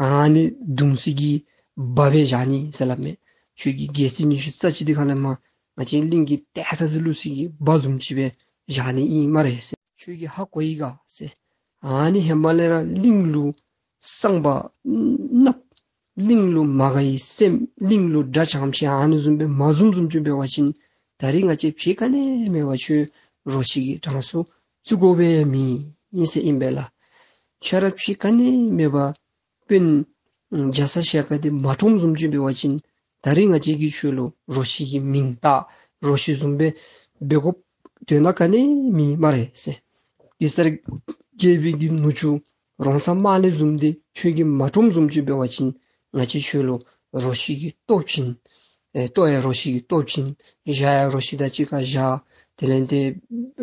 ཨ་ནི་བརྡུང་སའི་གི་སྦ་སྦེ་བཞག་ནི་ཟེར་སླབ་མས། ཁྱོད་ཀྱི་རྒྱལ་སྲིད་ཉི་ཤུ་རྩ་གཅིག་འདི་ཁ་ལས་མར་ང་བཅས་གླིང་གི་ལྟག་ཐག་ཟེར་བླུག་སའི་གི་སྦ་བཟུམ་ཅིག་སྦེ་བཞག་ནི་ཨིན་སྨ་རེ་ཟེར། ཁྱོད་ཀྱིས་ཧ་གོ་ཡི་ག་ཟེར། ཨ་ནི་ཧེ་མ་ལས་ར་གླིང་ལུ་གསང་བ་གནགཔོ། གླིང་ལུ་མ་དགའ་བའི་སེམས། གླིང་ལུ་དགྲ་བྱམས་ཤིང་ཨ་ནི་བཟུམ་སྦེ་མ་བཟུམ་བཟུམ་ཅིག་འབད་བ་ཅིན་ད་རིས་ང་བཅས་ཕྱི་ག་ནི་མེད་པར་ཁྱོད་རོ་ཁྱི་གི་གྲངས་སུ་བཙུགས་དགོ་པའི་མི་ཨིན་ཟེར་ཨིན་པས་ལགས། ཁྱོད་ར་ཕྱི་ག་ནི་མེད་པར་དཔོན་རྒྱ་ཚ་ཞལ་དཀར་འདི་མ་བཀྲོངམ་བཟུམ་ཅིག་འབད་བ་ཅིན་ད་རིས་ང་བཅས་ཀྱིས་ཁྱོད་ལུ་རོ་ཁྱི་གི་མིང་བཏགས་རོ་ཁྱི་བཟུམ་སྦེ་འབད་དགོཔ་དོན་དག་ག་ནི་མེད་སྨ་རེ་ཟེར། གེ་སར་རྒྱལ་པོའི་གི་ནུ་གཅུང་རོང་ཚ་དམར་ལེབ་བཟུམ་འདི་ཁྱོད་ཀྱིས་མ་བཀྲོངམ་བཟུམ་ཅིག་འབད་བ་ཅིན་ང་བཅས་ཁྱོད་ལུ་རོ་ཁྱི་གི་སྟོབས་བྱིན། ཨེ་ལྟོ་ཡང་རོ་ཁྱི་གི་སྟོབས་བྱིན། བཞག་ཡང་རོ་ཁྱི་དང་གཅིག་ཁར་བཞག། དེ་ལས་ཏེ་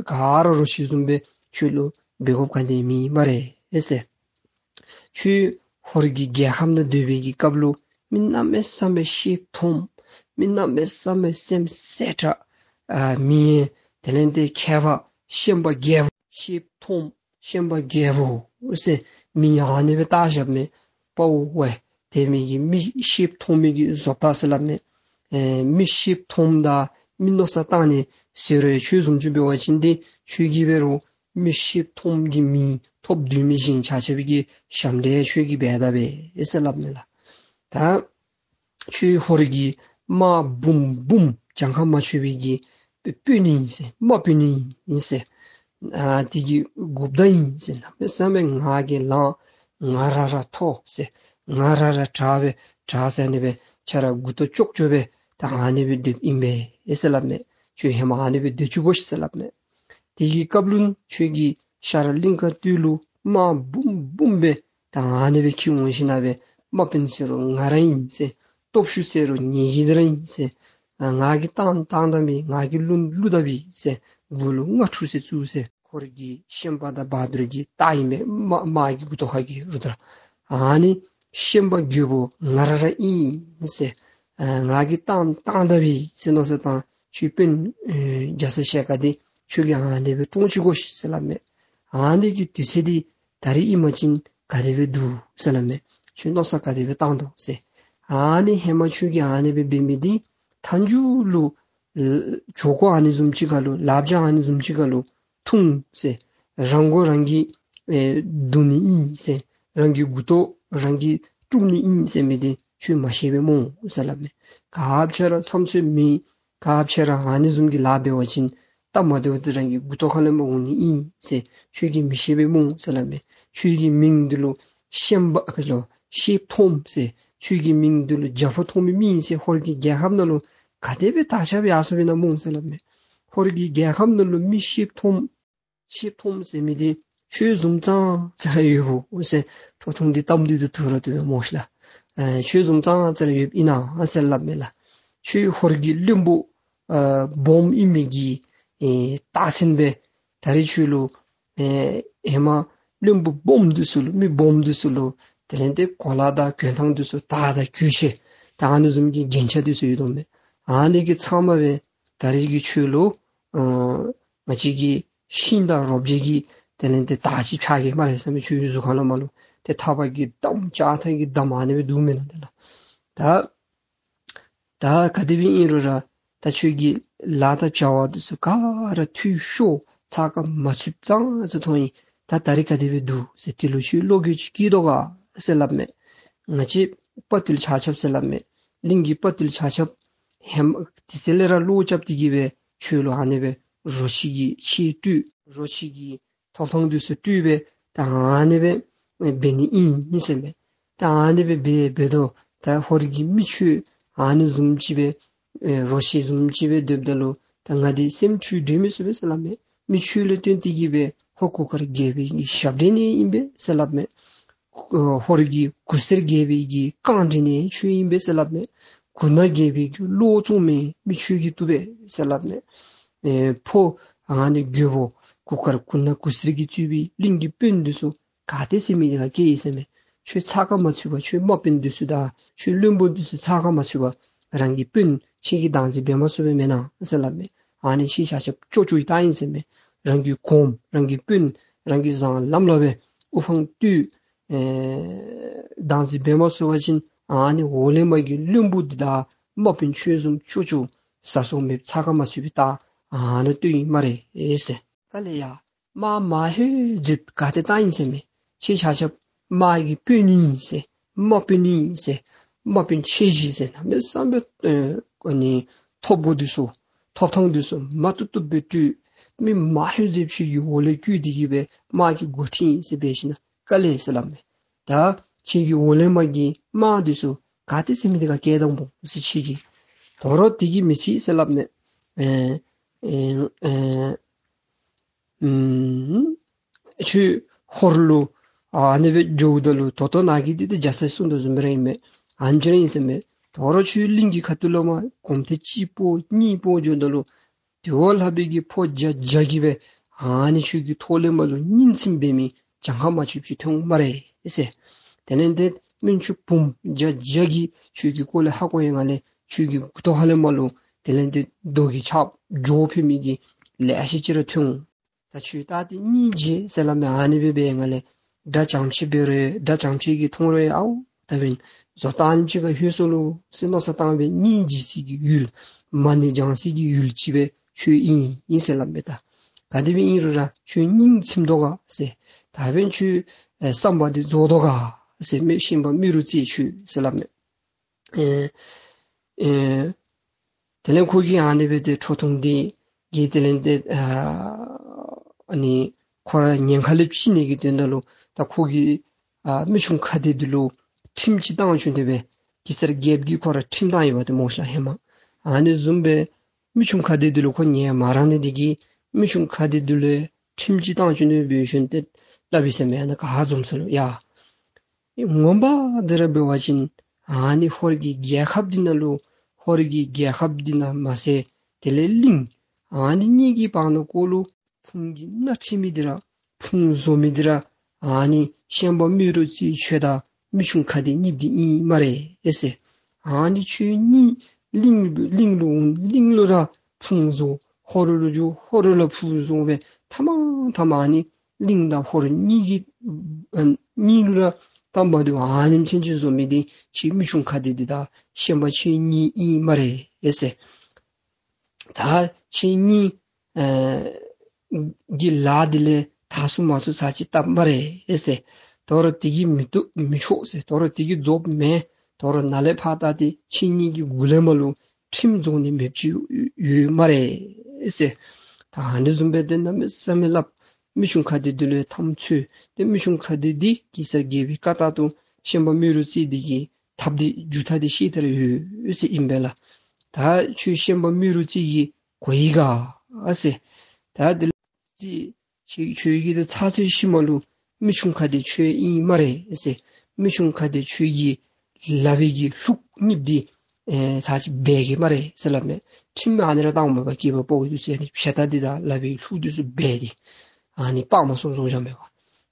ག་ར་རོ་ཁྱི་བཟུམ་སྦེ་ཁྱོད་ལུ་འབད་དགོཔ་ག་ནི་མེད་སྨ་རེ་ཟེར། ཁྱོད་ཧོར་གྱི་རྒྱལ་ཁམས་ནང་སྡོད་པའི་གི་སྐབས་ལུ་མི་གནམ་མེད་ས་མེད་ཤེསཔ་མཐོངམ། མི་གནམ་མེད་ས་མེད་སེམས་གསལ་དྲགས། ཨ་མི་དེ་ལས་ཏེ་མཁས་པ་ཤན་པ་རྒྱལཔོ་ཤེསཔ་མཐོངམ། ཤན་པ་རྒྱལཔོ་ཟེར་མིང་ཨ་ནི་སྦེ་བཏགས་བཞགཔ་མས། དཔའ་བོ་ཝའི་དེ་མི་གི་མི་ཤེསཔ་མཐོང་མི་གི་བཟོ་ལྟ་ཟེར་སླབ་མས། ཨེ་མི་ཤེསཔ་མཐོངམ་དང་མི་མནོ་བསམ་བཏང་ནི་ཟེར་རུང་ཁྱོད་བཟུམ་ཅིག་འབད་བ་ཅིན་ཏེ་ཁྱོད་ཀྱིས་འབད་རུང་མི་ཤེསཔ་མཐོངམ་གི་མིང་ཐོབ་སྡོད་མི་གཞན་ཆ་ཁྱབ་ཀྱི་ཞབས་འདྲེན་ཁྱོད་ཀྱིས་འབད་ད་པས་ཟེར་སླབ་མས་ལགས། ད་ཁྱོད་ཧོར་གྱི་དམག་འབུམ་འབུམ་གྱངས་ཁ་མ་ཆོད་པའི་གི་དཔོན་ཨིན་ཟེར། དམག་དཔོན་ཨིན་ཟེར། ཨ་དེ་གི་འགོ་བདག་ཨིན་ཟེར། གནམ་མེད་ས་མེད་ང་གིས་ལངས། ང་ར་ར་མཐོ་ཟེར། ང་ར་ར་དྲག་པས། དྲག་ཟེར་ཨ་ནི་སྦེ་ཁྱོད་ར་མགུ་ཏོ་ཅོག་ཅོག་སྦེ་ད་ཨ་ནི་སྦེ་སྡོདཔ་ཨིན་པས་ཟེར་སླབ་མས། ཁྱོད་ཧེ་མ་ཨ་ནི་སྦེ་སྡོད་བཅུག་དགོ་ཤིག་ཟེར་སླབ་མས། དེ་གི་སྐབས་ལུ་ཁྱོད་ཀྱིས་ཤར་གླིང་དཀར་སྟོད་ལུ་དམག་འབུམ་འབུམ་སྦེ་ད་ཨ་ནི་སྦེ་འཁྱིད་འོང་ཞིན་ན་སྦེ་དམག་དཔོན་ཟེར་རུང་ང་ར་ཨིན་ཟེར། སྟོབས་ཤུགས་ཟེར་རུང་ངེ་གི་ར་ཨིན་ཟེར། ཨ་ང་གིས་བཏང་བཏང་ད་པས། ང་གིས་བླུག་བླུག་ད་པས་ཟེར། མགུ་ལུ་རྔ་འཁྲུགས་ཟེར་བཙུགས་ཟེར། ཧོར་གྱི་ཤན་པ་དང་བ་དུར་གྱི་རྟགས་ཨིན་པས། དམག་དམག་གི་མགུ་ཏོ་ཁ་གི་རུ་དར། ཨ་ནི་ཤན་པ་རྒྱལཔོ་ང་ར་ར་ཨིན་ཟེར། ཨ་ང་གིས་བཏང་བཏང་ད་པས་ཟེར་མནོ་བསམ་བཏང་། ཁྱོད་དཔོན་ཨེ་རྒྱ་ཚ་ཞལ་དཀར་འདི་ཁྱོད་ཀྱིས་ཨ་ནི་སྦེ་བཀྲོངས་བཅུག་དགོ་ཤིག་ཟེར་སླབ་མས། ཨ་ནི་གི་དུས་ཚོད་འདི་ད་རིས་ཨིན་པ་ཅིན་ག་དེ་སྦེ་འདུག་ཟེར་སླབ་མས། ཁྱོད་མནོ་བསམ་ག་དེ་སྦེ་བཏང་དོ་ཟེར། ཨ་ནི་ཧེ་མ་ཁྱོད་ཀྱིས་ཨ་ནི་སྦེ་འབད་མི་འདི་མཐའ་མཇུག་ལུ་ཨེ་ཇོ་ཁོ་ཨ་ནི་བཟུམ་ཅིག་ཁ་ལུ་ལགཔ་རྒྱ་ཨ་ནི་བཟུམ་ཅིག་ཁ་ལུ་ཐུང་ཟེར། རང་མགོ་རང་གིས་ཨེ་བརྡུང་ནི་ཨིན་ཟེར། རང་གི་མགུ་ཏོ་རང་གིས་བཀྲུག་ནི་ཨིན་ཟེར་མི་འདི་ཁྱོད་མ་ཤེས་པས་སྨོ་ཟེར་སླབ་མས། ག་ཁྱོད་ར་ཚམ་ཚོད་མེད། ག་ཁྱོད་ར་ཨ་ནི་བཟུམ་གྱི་ལཱ་འབད་བ་ཅིན་སྟབས་མ་བདེཝ་འདི་རང་གི་མགུ་ཏོ་ཁ་ལས་མར་འོང་ནི་ཨིན་ཟེར། ཁྱོད་ཀྱིས་མི་ཤེས་པས་སྨོ་ཟེར་སླབ་མས། ཁྱོད་ཀྱི་མིང་འདི་ལུ་ཤན་པ་ཁ་ལུ་ཤེསཔ་མཐོངམ་ཟེར། ཁྱོད་ཀྱི་མིང་འདི་ལུ་རྒྱ་ཕོ་མཐོང་མི་མི་ཨིན་ཟེར། ཧོར་གྱི་རྒྱལ་ཁམས་ནང་ལུ་ག་དེ་སྦེ་དར་ཁྱབ་ཡར་སོཔ་ཨིན་ན་སྨོ་ཟེར་སླབ་མས། ཧོར་གྱི་རྒྱལ་ཁམས་ནང་ལུ་མི་ཤེསཔ་མཐོངམ་ཤེསཔ་མཐོངམ་ཟེར་མི་འདི་ ཁྱོད་བཟུམ་ཙང་ཙ་ར་ཡོདཔ་འོང་ཟེར། ཁྲོ་ཐུང་འདི་གཏམ་འདི་དུ་དུ་ར་དུ་མོ་ཤ་ལགས། ཨེ་ཁྱོད་བཟུམ་ཙང་ཙ་ར་ཡོདཔ་ཨིན་ན་ཟེར་སླབ་མས་ལགས། ཁྱོད་ཧོར་གྱི་བློན་པོ་ཨ་སྦོམ་ཨིན་མི་གི་ཨེ་རྟགས་མཚན་སྦེ་ད་རིས་ཁྱོད་ལུ་ཨེ་ཧེ་མ་བློན་པོ་སྦོམ་འདི་ཚུ་ལུ་མི་སྦོམ་འདི་ཚུ་ལུ་དེ་ལས་ཏེ་གོ་ལ་དང་གྱོན་ཐངས་འདི་ཚུ་དར་དང་གོས་ཆེན་དང་ཨ་ནི་བཟུམ་གྱི་རྒྱན་ཆ་འདི་ཚུ་ཡོད་དོ་མས། ཨ་ནི་གི་ཚབ་མ་སྦེ་ད་རིས་ཀྱི་ཁྱོད་ལུ་ཨ་ང་བཅས་ཀྱི་ཤིང་དང་རོ་བརྒྱའི་གི་དེ་ལས་ཏེ་དར་ཅིག་འཕྱར་གེ་སྨ་རེ་ཟེར་མས། ཁྱོད་ཀྱི་གཟུགས་ཁ་ལུ་མར་ལུ་ཏེ་ཐག་པ་གིས་བསྡམ་ལྕགས་ཐག་གིས་བསྡམ་ཨ་ནི་སྦེ་འདུག་མེན་ན་དེ་ལགས། ད་ད་ག་དེ་སྦེ་ཨིན་རུང་ར་ད་ཁྱོད་ཀྱི་ལཱ་དང་བྱ་བ་འདི་ཚུ་ག་ར་འཐུས་ཤོར་ཚགས་ཁར་མ་ཚུདཔ་ཙང་ཙ་མཐོང་ཡི། ད་ད་རིས་ག་དེ་སྦེ་འདུག་ཟེར། དེ་ལུ་ཁྱོད་བློ་འགྱོད་ཅིག་སྐྱེས་དོ་ག་ཟེར་སླབ་མས། ང་བཅས་དཔའ་བརྟུལ་ཆ་ཁྱབ་ཟེར་སླབ་མས། གླིང་གི་དཔའ་བརྟུལ་ཆ་ཁྱབ་ཧེ་མ་དེ་ཚེ་ལས་ར་བློ་རྐྱབ་སྟེ་གི་སྦེ་ཁྱོད་ལུ་ཨ་ནི་སྦེ་རོ་ཁྱི་གི་ཁྱི་སྤྲུལ་རོ་ཁྱི་གི་ཐོབ་ཐང་འདི་ཚུ་སྤྲུལ་སྦེ་ད་ཨ་ནི་སྦེ་འབད་ནི་ཨིན་ཟེར་མས། ད་ཨ་ནི་སྦེ་འབད་འབད་དོ། ད་ཧོར་གྱི་མི་ཁྱོད་ཨ་ནི་བཟུམ་ཅིག་སྦེ་ཨེ་རོ་ཁྱི་བཟུམ་ཅིག་སྦེ་སྡོདཔ་ད་ལུ་ད་ང་འདི་སེམས་འཁྲུལ་འདྲེ་མི་ཚུགས་པས་ཟེར་སླབ་མས། མི་ཁྱོད་ལུ་བརྟེན་ཏེ་གི་སྦེ་ཧོར་གུར་དཀར་རྒྱལ་པོའི་གི་ཞབས་འདྲེན་ནི་ཨིན་པས་ཟེར་སླབ་མས། ཨ་ཧོར་གྱི་གུར་སེར་རྒྱལ་པོའི་གི་རྐང་འདྲེན་ནི་ཁྱོད་ཨིན་པས་ཟེར་སླབ་མས། གུར་ནག་རྒྱལ་པོའི་གི་བློ་བཙོང་མི་མི་ཁྱོད་ཀྱིས་བཏུབ་པས་ཟེར་སླབ་མས། ཨེ་ཕོ་ཨ་ནི་རྒོད་པོ་གུར་དཀར་གུར་ནག་གུར་སེར་གྱིས་གཙོས་པའི་གླིང་གི་དཔོན་འདི་ཚུ་ག་ཏེ་ཟེར་མི་འདི་ཁར་སྐྱེས་ཡི་ཟེར་མས། ཁྱོད་ཚགས་ཁར་མ་ཚུད་པར་ཁྱོད་དམག་དཔོན་འདི་ཚུ་དང་ཁྱོད་བློན་པོ་འདི་ཚུ་ཚགས་ཁར་མ་ཚུད་པར་རང་གི་དཔོན་ཁྱོད་ཀྱིས་བདག་འཛིན་འབད་མ་ཚུགས་པས་མེན་ན་ཟེར་སླབ་མས། ཨ་ནི་ཁྱེད་ཆ་ཁྱབ་ཅོག་ཅོག་གི་རྟགས་ཨིན་ཟེར་མས། རང་གི་གོངམ་རང་གི་དཔོན་རང་གི་བཟང་ལམ་ལ་སྦེ་དབུ་འཕང་བསྟོད་ཨེ་བདག་འཛིན་འབད་མ་ཚུགས་པ་ཅིན་ཨ་ནི་འོག་ལས་མར་གྱི་བློན་པོ་འདི་དང་དམག་དཔོན་ཁྱོད་བཟུམ་ཅོག་ཅོག་ཟ་སོང་མེད་ཚགས་ཁར་མ་ཚུད་པའི་རྟགས་ཨ་ནི་སྟོན་ཡི་སྨ་རེ་ཟེར། ག་ལས་ཡ། དམག་མང་ཤོས་འཛོལ་ག་ཏེ་བཏང་ཡི་ཟེར་མས། ཁྱེད་ཆ་ཁྱབ་དམག་གི་དཔོན་ཨིན་ཟེར་དམག་དཔོན་ཨིན་ཟེར་དམག་དཔོན་ཆེ་ཞི་ཟེར་གནམ་མེད་ས་མེད་ཨ་ནི་ཐོབ་གོ་འདི་ཚུ་ཐོབ་ཐང་འདི་ཚུ་མ་བཏུབ་བཏུབ་སྦེ་སྤྲོད། མི་མང་ཤོས་འཛོལ་ཁྱོད་ཀྱི་འོག་ལས་བཀོད་དེ་གི་སྦེ་དམག་གི་འགོ་ཁྲིད་ཨིན་ཟེར་འབད་ཞིན་ན་ག་ལས་ཟེར་སླབ་མས། ད་ཁྱོད་ཀྱི་འོག་ལས་མར་གྱི་དམག་འདི་ཚུ་ག་ཏེ་ཟེར་མི་འདི་ཁར་སྐྱེལ་དོ་འོང་ཟེར། ཁྱོད་ཀྱིས་དོ་རུང་དེ་གིས་མི་ཚིག་ཟེར་སླབ་མས། ཨེ་ཨེ་ཨེ་ཨུམ་ཁྱོད་ཧོར་ལུ་ཨ་ནི་སྦེ་འགྱོཝ་ད་ལུ་ད་ལྟོ་ནཱ་གི་འདི་ཏེ་རྒྱ་ཚ་གསུང་དོ་བཟུམ་སྦེ་ར་ཨིན་མས། ཨ་ནི་ཅིག་ར་ཨིན་ཟེར་མས། དོ་རུང་ཁྱོད་གླིང་གི་ཁ་ཐུག་ལུ་མར་གོམ་ཐེངས་གཅིག་སྤོ་གཉིས་སྤོ་འགྱོཝ་ད་ལུ་དེ་བ་ལྷག་པའི་གི་ཕོ་བརྒྱ་བརྒྱ་གིས་སྦེ་ཨ་ནི་ཁྱོད་ཀྱི་ཐོག་ལས་མར་ལུ་སྙིང་ཚིམ་འབད་མི་གྱངས་ཁ་མ་ཆོདཔ་ཅིག་ཐོན་འོང་སྨ་རེ་ཟེར། དེ་ལས་ཏེ་སྨན་ཆུང་བུམོ་བརྒྱ་བརྒྱ་གིས་ཁྱོད་ཀྱི་སྐོར་ལས་ཧ་གོ་ཡི་ང་ལས་ཁྱོད་ཀྱི་མགུ་ཏོ་ཁ་ལས་མར་ལུ་དེ་ལས་ཏེ་རྡོ་གི་ཆརཔ་འགྱོ་འཕེན་མི་གི་ལེ་ཤ་ཅིག་ར་ཐོན་འོང་། ད་ཁྱོད་ད་ཏེ་སྙིང་རྗེ་ཟེར་སླབ་མས། ཨ་ནི་སྦེ་འབད་ཡི་ང་ལས་དགྲ་བྱང་ཆེ་འབད་རུང་དགྲ་བྱང་ཆེ་གིས་མཐོང་རུང་ཨའུ་ད་འབདན་བཟོ་ལྟ་ཨ་ནེམ་ཅིག་ཁར་ལྷོད་སོ་ལོ་ཟེར་མནོ་བསམ་བཏང་སྦེ་སྙིང་རྗེ་སའི་གི་ཡུལ་མ་ཎི་བགྱང་སའི་གི་ཡུལ་ཅིག་སྦེ་ཁྱོད་ཨིན་ཨིན་ཟེར་སླབ་མས། ད་ག་དེ་སྦེ་ཨིན་རུང་ར་ཁྱོད་སྙིང་ཚིམ་དོ་ག་ཟེར། ད་འབདན་ཁྱོད་ཨེ་བསམ་པ་འདི་རྫོགས་དོ་ག་ཟེར་མས། ཤན་པ་རྨེ་རུ་རྩེ་ཁྱོད་ཟེར་སླབ་མས། ཨེ་ཨེ་དེ་ལས་ཁོ་གིས་ཨ་ནི་སྦེ་ཏེ་ཁྲོ་ཐུང་འདི་གིས་དེ་ལས་ཏེ་ཨ་ཨ་ནི་ཁོ་ར་ཉེན་ཁ་ལས་ཕྱི་ནི་གི་དོན་དག་ལུ་ད་ཁོ་གིས་ཨ་མི་ཆུང་ཁ་བདེ་འདི་ལུ་ཁྲིམས་ཅིག་བཏང་བྱུང་སྟེ་སྦེ་གེ་སར་རྒྱལཔོ་གིས་ཁོ་ར་ཁྲིམས་བཏང་ཡོདཔ་ཏེ་སྨོ་ཤ་ལགས་ཧེ་མ། ཨ་ནི་བཟུམ་སྦེ་མི་ཆུང་ཁ་བདེ་འདི་ལུ་ཁོ་ཉན་མ་རངས་ནི་འདི་གིས་མི་ཆུང་ཁ་བདེ་འདི་ལུ་ཁྲིམས་ཅིག་བཏང་བྱུང་སྟེ་སྦེ་བྱོན་ཏེ་སླབ་ཡི་ཟེར་མས། ཨ་ནཱ་ག་འཛོམས་ས་ལུ་ཡ། ངོ་མ་འདི་ར་འབད་བ་ཅིན་ཨ་ནི་ཧོར་གྱི་རྒྱལ་ཁབ་འདི་ནང་ལུ་ཧོར་གྱི་རྒྱལ་ཁབ་འདི་ནང་མ་ཚད་དེ་ལས་གླིང་ཨ་ནི་གཉིས་ཀྱི་བར་ན་ཀོ་ལུ་ཕུང་གི་སྣ་ཁྲིད་མི་འདི་ར་ཕུང་བཟོ་མི་འདི་ར་ཨ་ནི་ཤན་པ་རྨེ་རུ་རྩེ་ཁྱོད་དང་མི་ཆུང་ཁ་བདེ་གཉིས་འདི་ཨིན་སྨ་རེ་ཨེ་ཟེར། ཨ་ནི་ཁྱོད་གཉིས་གླིང་གླིང་ལུ་གླིང་ལུ་ར་ཕུང་བཟོ་ཧོར་ལུ་འགྱོ་ཧོར་ལུ་ཕུང་བཟོ་སྦེ་མཐའ་མ་མཐའ་མ་ཨ་ནི་གླིང་དང་ཧོར་གཉིས་ཀྱི་ཨ་གཉིས་ལུ་ར་དམ་པ་འདི་ཨ་ནེམ་ཅིག་བཟོ་མི་འདི་ཁྱོད་མི་ཆུང་ཁ་བདེ་འདི་དང་ཤན་པ་ཁྱོད་གཉིས་ཨིན་སྨ་རེ་ཨེ་ཟེར། ད་ཁྱོད་གཉིས་ཨེ་གི་ལཱ་འདི་ལས་དག་སུ་མ་སུ་ཚར་ཅིག་བཏབ་སྨ་རེ་ཨེ་ཟེར། དོ་རུང་དེ་གིས་མི་བཏུབ་མི་ཆོག་ཟེར། དོ་རུང་དེ་གིས་རྫོགསཔ་མེན། དོ་རུང་ནཱ་ལས་ཕར་ད་ཏེ་ཁྱོད་གཉིས་ཀྱི་མགུ་ལས་མར་ལུ་ཁྲིམས་རྫོགས་ནི་མེདཔ་ཅིག་ཡོད་སྨ་རེ་ཨེ་ཟེར། ད་ཨ་ནི་བཟུམ་སྦེ་ཏེ་གནམ་མེད་ས་མེད་སླབ། མི་ཆུང་ཁ་བདེ་འདི་ལུ་འཐབ་རྩོད་ཏེ་མི་ཆུང་ཁ་བདེ་འདི་གེ་སར་རྒྱལ་པོའི་བཀའ་ལྟར་དུ་ཤན་པ་རྨེ་རུ་རྩེ་འདི་གིས་འཐབ་སྟེ་རྒྱུག་ད་དེ་ཤེས་ད་ར་ཡོད་ཟེར་ཨིན་པས་ལགས། ད་ཁྱོད་ཤན་པ་རྨེ་རུ་རྩེ་གིས་གོ་ཡི་ག་ཟེར། ད་དེ་ལས་རྩེ་ ཁྱོད་ཁྱོད་ཀྱིས་ད་ཚར་ཚུན་ཕྱི་མ་ལུ་མི་ཆུང་ཁ་བདེ་ཁྱོད་ཨིན་སྨ་རེ་ཟེར། མི་ཆུང་ཁ་བདེ་ཁྱོད་ཀྱི་ལག་པའི་གི་ཤུགས་གཉིས་འདི་ཨེ་ཚར་ཅིག་འབད་གེ་སྨ་རེ་ཟེར་སླབ་མས། ཁྲིམས་ཨ་ནི་ར་བཏངམ་མས་པ། སྐྱེས་པ་ཕོ་འདི་ཚུ་ཨ་ནི་ཞེ་སྡང་འདི་དང་ལག་པའི་ཤུགས་འདི་ཚུ་འབད་དེ་ཨ་ནི་དཔའ་མོ་བཟུམ་བཟོ་བཞག་མས་པ།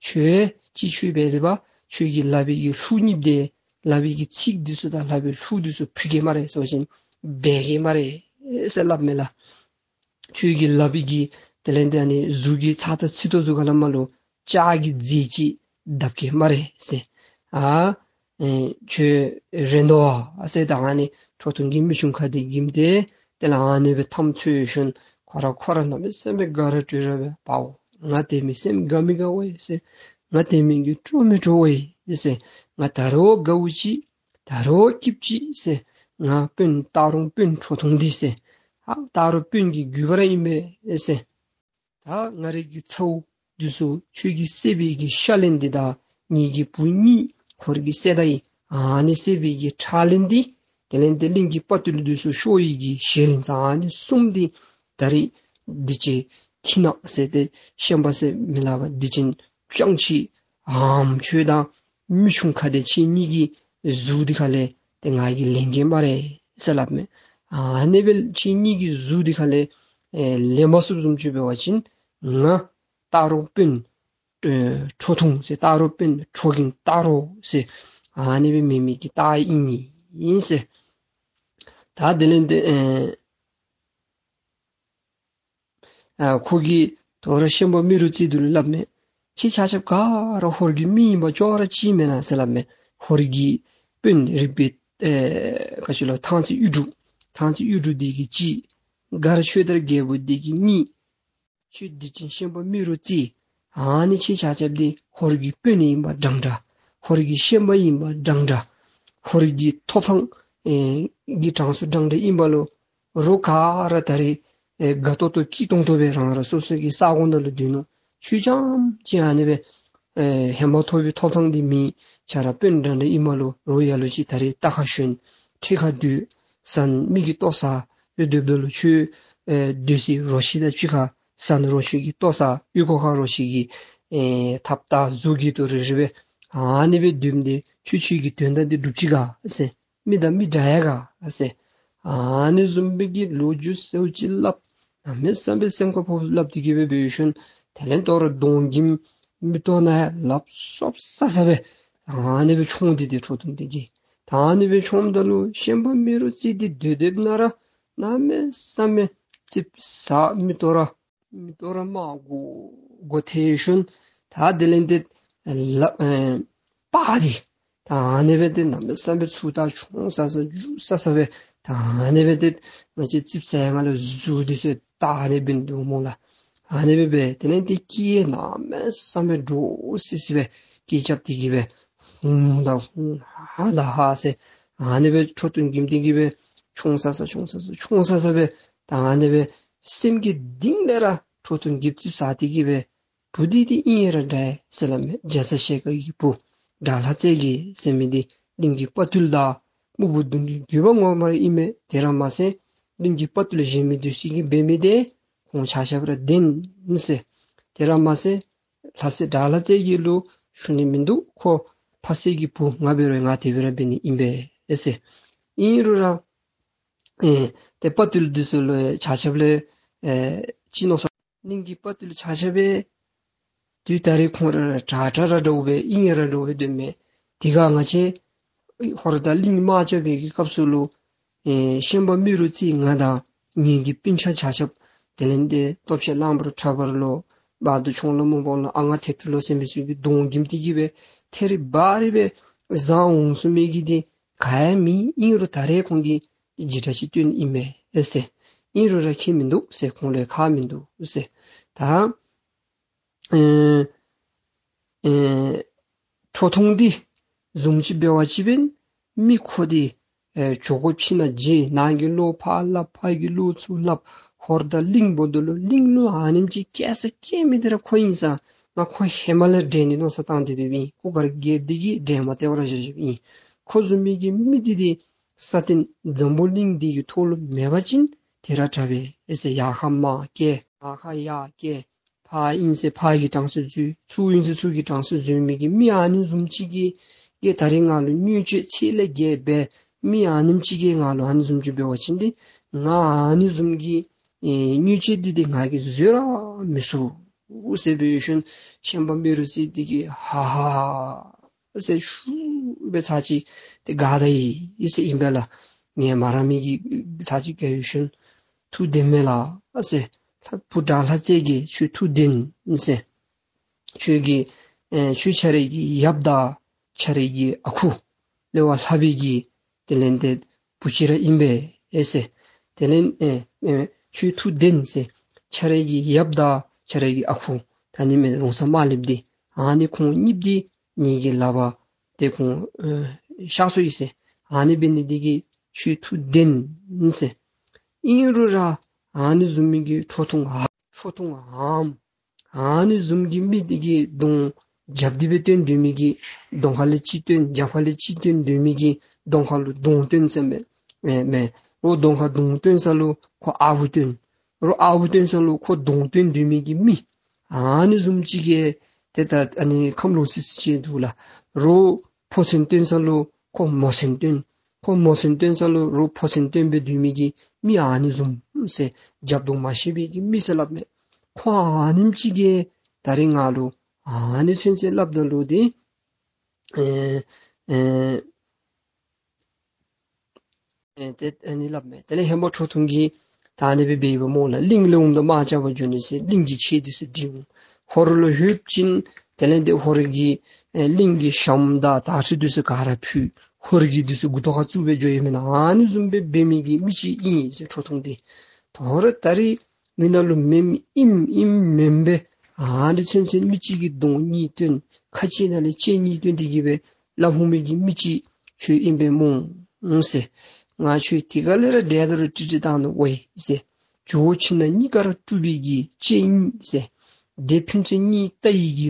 ཁྱོད་ཅིག་ཁྱོད་འབད་དེ་པ་ཁྱོད་ཀྱི་ལག་པའི་གི་ཤུགས་གཉིས་འདི་ལག་པའི་གི་ཚིག་འདི་ཚུ་དང་ལག་པའི་ཤུགས་འདི་ཚུ་ཕུད་གེ་སྨ་རེ་ཟེར་བ་ཅིན་འབད་གེ་སྨ་རེ་ཟེར་སླབ་མས་ལགས། ཁྱོད་ཀྱི་ལག་པའི་གི་དེ་ལས་འདི་ཨ་ནི་གཟུགས་ཀྱི་ཚགས་དང་ཚིགས་ཏོ་ཚུ་ག་ལས་མར་ལུ་ལྕགས་ཀྱི་རྫས་ཅིག་བརྡབ་གེ་སྨ་རེ་ཟེར། ཨ་ཨེ་ཁྱོད་རན་དོ་ཨ་ཟེར། ད་ཨ་ནི་ཁྲོ་ཐུང་གིས་མི་ཆུང་ཁ་བདེ་གིས་ཏེ་དེ་ལས་ཨ་ནི་སྦེ་འཐམ་འཚོལ་ཞིནམ་ཁོ་ར་ཁོ་ར་གནམ་མེད་ས་མེད་དགའ་ར་སྤྲོ་ར་སྦེ་པའོ། ང་དེ་མི་སེམས་དགའ་མི་དགའ་བས་ཟེར། ང་དེ་མི་གི་སྤྲོ་མི་སྤྲོ་བས་ཟེར། ང་ད་རུང་དགའཝ་ཅིག་ད་རུང་སྐྱིདཔ་ཅིག་ཟེར། ང་དཔོན་སྟག་རོང་དཔོན་ཁྲོ་ཐུང་འདི་ཟེར། ཨ་སྟག་རོང་དཔོན་གྱི་རྒྱུད་པ་ར་ཨིན་པས་ཟེར། ད་ང་རའི་གི་ཚ་བོ་འདི་ཚུ་ཁྱོད་ཀྱི་བསད་པའི་གི་ཤ་ལན་འདི་དང་ངེ་གི་བུ་གཉིས་ཧོར་གྱིས་བསད་ད་ཡི་ཨ་ནི་བསད་པའི་གི་ཁྲག་ལན་འདི་དེ་ལས་འདི་གླིང་གི་དཔའ་བརྟུལ་འདི་ཚུ་ཤོར་བའི་གི་ཞལ་ལན་ཨ་ནི་གསུམ་འདི་ད་རིས་འདི་ཅིག་ཁྱིད་ན་ཟེར་ཏེ་ཤན་པ་ཟེར་མི་སླབ་པ་འདི་ཅིག་ཅང་ཅིག་ཨམ་ཁྱོད་དང་མི་ཆུང་ཁ་བདེ་ཁྱེད་གཉིས་ཀྱི་གཟུགས་འདི་ཁ་ལས་ཏེ་ང་གིས་ལེན་གེ་སྨ་རེ་ཟེར་སླབ་མས། ཨ་ནི་སྦེ་ཁྱེད་གཉིས་ཀྱི་གཟུགས་འདི་ཁ་ལས་ཨེ་ལེན་མ་ཚུགསཔ་བཟུམ་ཅིག་འབད་བ་ཅིན་ང་སྟག་རོང་དཔོན་ཨེ་ཁྲོ་ཐུང་ཟེར་སྟག་རོང་དཔོན་ཁྲོ་གིང་སྟག་རོང་ཟེར་ཨ་ནི་སྦེ་མེན་མི་གི་རྟགས་ཨིན་ཨིན་ཟེར། ད་དེ་ལས་འདི་ཨེ་ཨ་ཁོ་གིས་དོ་རུང་ཤན་པ་རྨེ་རུ་རྩེ་འདི་ལུ་སླབ་མས། ཁྱེད་ཆ་ཁྱབ་ག་ར་ཧོར་གྱི་མི་ཨིན་པ་ཅོག་ར་གཅིག་མེན་ན་ཟེར་སླབ་མས། ཧོར་གྱི་དཔོན་རིག་པའི་ཨེ་ག་ཅི་ལོ་ཐང་རྩེ་གཡུ་འབྲུག་ཐང་རྩེ་གཡུ་འབྲུག་འདི་གིས་གཅིག། མགར་ཆོས་དར་རྒྱལ་པོ་འདི་གིས་གཉིས། ཁྱོད་འདི་ཅིག་ཤན་པ་རྨེ་རུ་རྩེ། ཨ་ནི་ཁྱེད་ཆ་ཁྱབ་འདི་ཧོར་གྱི་དཔོན་ཨིན་པ་འདྲན་འདྲ། ཧོར་གྱི་ཤན་པ་ཨིན་པ་འདྲན་འདྲ། ཧོར་གྱི་ཐོབ་ཐང་ཨེ་གི་གྲངས་སུ་འདྲན་འདྲ་ཨིན་པ་ལུ་རོགས་ག་ར་ད་རིས་ཨེ་དགའ་ཏོག་ཏོ་སྐྱིད་ཏོང་ཏོ་སྦེ་རང་རང་སོ་སོ་གི་ས་གོ་ནང་ལུ་སྡོད་ནུག། ཁྱོད་རྐྱངམ་ཅིག་ཨ་ནི་སྦེ་ཨེ་ཧེ་མ་ཐོབ་པའི་ཐོབ་ཐང་འདི་མེད། ཁྱོད་ར་དཔོན་འདྲན་འདྲ་ཨིན་པ་ལུ་རོགས་ཡ་ལུ་ཅིག་ད་རིས་རྟ་ཁར་ཞོན་ཁྲི་ཁར་སྡོད་ཟན་མི་གིས་ལྟོ་ཟ་སྦེ་སྡོདཔ་ད་ལུ་ཁྱོད་ཨེ་སྡོད་སའི་རོ་ཁྱི་དང་གཅིག་ཁར་ཟན་རོ་ཁྱི་གིས་ལྟོ་ཟ། གཡུས་སྒོ་ཁར་རོ་ཁྱི་གིས་ཨེ་ཐགཔ་བཏགས་གཟུགས་ཀྱི་དོ་རེ་རེ་སྦེ་ཨ་ནི་སྦེ་སྡོདཔ་འདི་ཁྱོད་ཁྱོད་ཀྱི་དོན་དག་འདི་འགྲུབ་ཅི་ག་ཟེར། མི་དང་མི་འདྲ་ཡ་ག་ཟེར། ཨ་ནི་བཟུམ་སྦེ་གི་ལོ་རྒྱུས་ཟེརཝ་ཅིག་སླབ། གནམ་མེད་ས་མེད་སེམས་ཁར་ཕོག་སླབ་སྟེ་གི་སྦེ་འབད་ཞིནམ་དེ་ལས་དོ་རུང་གདོང་གི་མིག་ཏོ་ནང་ཡང་ལགཔ་སོབ་ས་ས་སྦེ་ཨ་ནི་སྦེ་མཆོངས་ཏེ་ཏེ་ཁྲོ་ཐུང་འདི་གིས་ད་ཨ་ནི་སྦེ་མཆོངསམ་ད་ལུ་ཤན་པ་རྨེ་རུ་རྩེ་འདི་སྡོད་སྡོདཔ་ནང་ར་གནམ་མེད་ས་མེད་ཙིགཔ་ཟ། མིག་ཏོ་ར་མིག་ཏོ་ར་དམར་གོ་གོ་ཐལ་ཞིནམ་ད་དེ་ལས་ཏེ་ལགཔ་ཨེ་པགས་ཏེ་ད་ཨ་ནི་སྦེ་ཏེ་གནམ་མེད་ས་མེད་ཚུར་ད་མཆོངས་ས་ས་རྒྱུག་ས་ས་སྦེ་ད་ཨ་ནི་སྦེ་ཏེ་ང་བཅས་ཙིགཔ་ཟ་ཡ་ང་ལུ་གཟུགས་འདི་ཚུ་ད་ཨ་ནི་སྦེ་འདུག་སྨོ་ལགས། ཨ་ནི་སྦེ་སྦེ་དེ་ལས་ཏེ་སྐད་གནམ་མེད་ས་མེད་འདྲོག་སི་སི་སྦེ་སྐད་རྐྱབ་སྟེ་གི་སྦེ་ཧུང་ད་ཧུང་ཧ་ད་ཧ་ཟེར་ཨ་ནི་སྦེ་ཁྲོ་ཐུང་གིས་དེ་གི་སྦེ་མཆོངས་ས་ས་མཆོངས་ས་ས་མཆོངས་ས་ས་སྦེ་ད་ཨ་ནི་སྦེ་སེམས་ཀྱི་གཏིང་ལས་ར་ཁྲོ་ཐུང་གིས་ཙིགཔ་ཟ་སྟེ་གི་སྦེ་བུ་འདི་འདི་ཨིན་ར་འདྲ་ཟེར་སླབ་མས། རྒྱ་ཚ་ཞལ་དཀར་གྱི་བུ་དགྲ་ལྷ་རྩེ་རྒྱལ་ཟེར་མི་འདི་གླིང་གི་དཔའ་བརྟུལ་དང་སྨུག་པོ་གདོང་གི་རྒྱུད་པ་ངོ་མ་ར་ཨིན་མས། དེ་ར་མ་ཚད་གླིང་གི་དཔའ་བརྟུལ་གཞན་མི་འདི་ཚུ་གིས་འབད་མི་འདི་ཁོང་ཆ་ཁྱབ་ར་བདེན་ཟེར། དེ་ར་མ་ཚད་ལྷ་སྲས་དགྲ་ལྷ་རྩེ་རྒྱལ་ལུ་ཞུ་ནི་མིན་འདུག། ཁོ་ཕ་སྲས་ཀྱི་བུ་ང་འབད་རུང་ང་དེ་སྦེ་ར་འབད་ནི་ཨིན་པས་ཟེར། ཨིན་རུང་ར་ཨེ་ཏེ་དཔའ་བརྟུལ་འདི་ཚུ་ལུ་ཡང་ཆ་ཁྱབ་ལས་ཨེ་ཅིག་མནོ་བསམ། གླིང་གི་དཔའ་བརྟུལ་ཆ་ཁྱབ་སྦེ་དུས་ད་རེས་ཁོང་ར་དྲག་དྲག་ར་འདྲཝ་སྦེ་ཨིན་ར་འདྲཝ་སྦེ་སྡོད་མས། དེ་ཁར་ང་བཅས་ཧོར་དང་གླིང་དམག་རྐྱབ་པའི་གི་སྐབས་སུ་ལུ་ཨེ་ཤན་པ་རྨེ་རུ་རྩེ་ང་དང་ངེ་གི་སྤུན་ཆ་ཆ་ཁྱབ་དེ་ལས་ཏེ་སྟོབས་ཆེན་གླང་པོ་ཁྲ་འབར་ལོ་བ་དུ་ཆུང་ལོ་མོ་འབོ་ལོ་ཨ་ང་ཐེ་ཕྲུག་ལོ་ཟེར་མི་ཚུ་གིས་གདོང་གིམ་སྟེ་གི་སྦེ་ཐེ་རི་བ་རི་སྦེ་བཟང་འོང་ཚུགས་མི་གི་འདི་ག་ཡང་མེད། ཨིན་རུང་ད་རེས་ཁོང་གིས་འཇིགས་སྐྲག་ཅིག་སྟོན་ཨིན་མས་ཟེར། ཨིན་རུང་ར་ཁྱད་མིན་འདུག་ཟེར། ཁོང་ལུ་ཁག་མིན་འདུག་ཟེར། ད་ཨེ་ཨེ་ཁྲོ་ཐུང་འདི་བཟུམ་ཅིག་འབད་བ་ཅིན་མི་ཁོ་འདི་ཨེ་ཇོ་ཁོ་ཕྱི་ནང་འགྱེལ་ནང་གི་བློ་ཕར་སླབ་ཕར་གྱི་བློ་ཚུར་སླབ། ཧོར་དང་གླིང་འབོ་དོ་ལུ་གླིང་ལུ་ཨ་ནེམ་ཅིག་སྐྱེ་ས་སྐྱེ་མི་འདི་ར་ཁོ་ཨིན་ས། ང་ཁོ་ཧེ་མ་ལས་འདྲེན་ནི་མནོ་བསམ་བཏང་སྡོད་སྡོདཔ་ཨིན། ཁོ་ག་ར་རྒྱལཔོ་འདི་གིས་འདྲེན་མ་སྟེར་བར་བཞག་བཞགཔ་ཨིན། ཁོ་བཟུམ་མའི་གི་མི་འདི་འདི་ས་སྟེང་འཛམ་བུ་གླིང་འདི་གི་ཐོག་ལུ་མེད་པ་ཅིན་དེ་ར་དྲག་པས་ཨེ་ཟེར། ཡར་ཁ་མར་སྐྱེལ་མར་ཁ་ཡར་སྐྱེལ། ཕར་ཨིན་ཟེར་ཕར་གྱི་གྲངས་སུ་འཛུལ། ཚུར་ཨིན་ཟེར་ཚུར་གྱི་གྲངས་སུ་འཛུལ་མི་གི་མི་ཨ་ནི་བཟུམ་ཅིག་གིས་གིས་ད་རིས་ང་ལུ་བརྙས་བཅོས་ཚད་ལས་བརྒལ་སྦེ་མི་ཨ་ནེམ་ཅིག་གིས་ང་ལུ་ཨ་ནི་བཟུམ་ཅིག་འབད་བ་ཅིན་ཏེ་ང་ཨ་ནི་བཟུམ་གྱི་ཨེ་བརྙས་བཅོས་འདི་ཏེ་ང་གིས་བཟོད་ར་མི་ཚུགས་ཟེར་འབད་ཞིནམ་ཤན་པ་མེ་རུ་རྩེ་འདི་གིས་ཧ་ཧ་ཟེར་ཤུགས་སྦེ་ཚར་གཅིག་ཏེ་དགའ་ད་ཡི་ཟེར་ཨིན་པས་ལགས། ངལ་མ་རངས་མི་གིས་ཚར་གཅིག་དགའ་ཡི་ཞིནམ་ཐུགས་བདེན་མས་ལགས་ཟེར། ལྷ་བུ་དགྲ་ལྷ་རྩེ་རྒྱལ་ཁྱོད་ཐུགས་བདེན་ཟེར། ཁྱོད་ཀྱི་ཨེ་ཁྱོད་ཁྱོད་རའི་གི་ཡབ་དང་ཁྱོད་རའི་གི་ཨ་ཁུ་ལས་ཕར་ལྷག་པའི་གི་དེ་ལས་ཏེ་བུ་ཅིག་ར་ཨིན་པས་ཨེ་ཟེར། དེ་ལས་ཨེ་ཨེ་ཁྱོད་ཐུགས་བདེན་ཟེར། ཁྱོད་རའི་གི་ཡབ་དང་ཁྱོད་རའི་གི་ཨ་ཁུ་ད་ནི་མེན་རོང་ཚ་དམར་ལེབ་འདི་ཨ་ནི་ཁོང་གཉིས་འདི་ངེ་གི་ལག་པར་ཏེ་ཁོང་ཨེ་གཤགས་སོ་ཡི་ཟེར། ཨ་ནི་འབད་ནི་འདི་གིས་ཁྱོད་ཐུགས་བདེན་ཟེར། ཨིན་རུང་ར་ཨ་ནི་བཟུམ་མའི་གི་ཁྲོ་ཐུང་ཨ་ཁྲོ་ཐུང་ཨམ་ཨ་ནི་བཟུམ་གྱི་མི་འདི་གིས་གདོང་རྒྱབ་འདི་སྦེ་སྟོན་སྡོད་མི་གི་གདོང་ཁ་ལས་གཅིག་སྟོན་རྒྱབ་ཁ་ལས་གཅིག་སྟོན་སྡོད་མི་གི་གདོང་ཁ་ལུ་གདོང་སྟོན་ཟེར་མས། ཨེ་མས། རོགས་གདོང་ཁ་གདོང་སྟོན་ས་ལུ་ཁོ་ཨ་བུ་སྟོན། རོགས་ཨ་བུ་སྟོན་ས་ལུ་ཁོ་གདོང་སྟོན་སྡོད་མི་གི་མི་ཨ་ནི་བཟུམ་ཅིག་གིས་ཏེ་ད་ཨ་ནི་ཁམས་ལོག་སི་སི་ཅིག་འདུག་ལགས། རོགས་ཕོ་མཚན་སྟོན་ས་ལུ་ཁོ་མོ་མཚན་སྟོན། ཁོ་མོ་མཚན་སྟོན་ས་ལུ་རོགས་ཕོ་མཚན་སྟོན་སྦེ་སྡོད་མི་གི་མི་ཨ་ནི་བཟུམ་ཟེར། རྒྱབ་གདོང་མ་ཤེས་པའི་གི་མི་ཟེར་སླབ་མས། ཁོ་ཨ་ནེམ་ཅིག་གིས་ད་རིས་ང་ལུ་ཨ་ནི་ཚུན་ཚོད་སླབ་ད་ལུ་ཏེ་ཨེ་ཨེ་ཨེ་ཏེ་ཨ་ནི་སླབ་མས། དེ་ལས་ཧེ་མ་ཁྲོ་ཐུང་གིས་ད་ཨ་ནི་སྦེ་འབདཝ་སྨོ་ལགས། གླིང་ལུ་འོངམ་ད་དམག་རྐྱབ་པར་འགྱོ་ནི་ཟེར་གླིང་གི་ཆས་འདི་ཚུ་འདི་འོང་། ཧོར་ལུ་ལྷོདཔ་ཅིག་དེ་ལས་ཏེ་ཧོར་གྱི་ཨེ་གླིང་གི་ཞྭམོ་དང་དར་ཚོན་འདི་ཚུ་ག་ར་ཕུད། ཧོར་གྱི་འདི་ཚུ་མགུ་ཏོ་ཁར་བཙུགས་སྦེ་འགྱོ་ཡི་མེན་ན། ཨ་ནི་བཟུམ་སྦེ་འབད་མི་གི་མི་ཅིག་ཨིན་ཟེར་ཁྲོ་ཐུང་འདི། དོ་རུང་ད་རིས་ངེའི་ནང་ལུ་མེནམ་ཨིནམ་ཨིནམ་མེནམ་སྦེ་ཨ་ནི་ཚུན་ཚོད་མི་གཅིག་གི་གདོང་གཉིས་སྟོན་ཁ་གཅིག་ནང་ལས་ལྕེ་གཉིས་སྟོན་ཏེ་གི་སྦེ་སླབ་འོང་མི་གི་མི་ཅིག་ཁྱོད་ཨིན་པས་སྨོ་ཟེར། ང་ཁྱོད་དེ་ག་ལས་ར་བདའ་ད་རུང་ཀྲིག་ཀྲི་བཏང་ནི་འོང་ཡི་ཟེར། ཇོ་བོ་ཕྱི་ནང་གཉིས་ཀ་ར་དཀྲུགས་པའི་གི་ལྕེ་ཨིན་ཟེར། དེ་ཕན་ཚུན་གཉིས་བལྟ་ཡི་གི་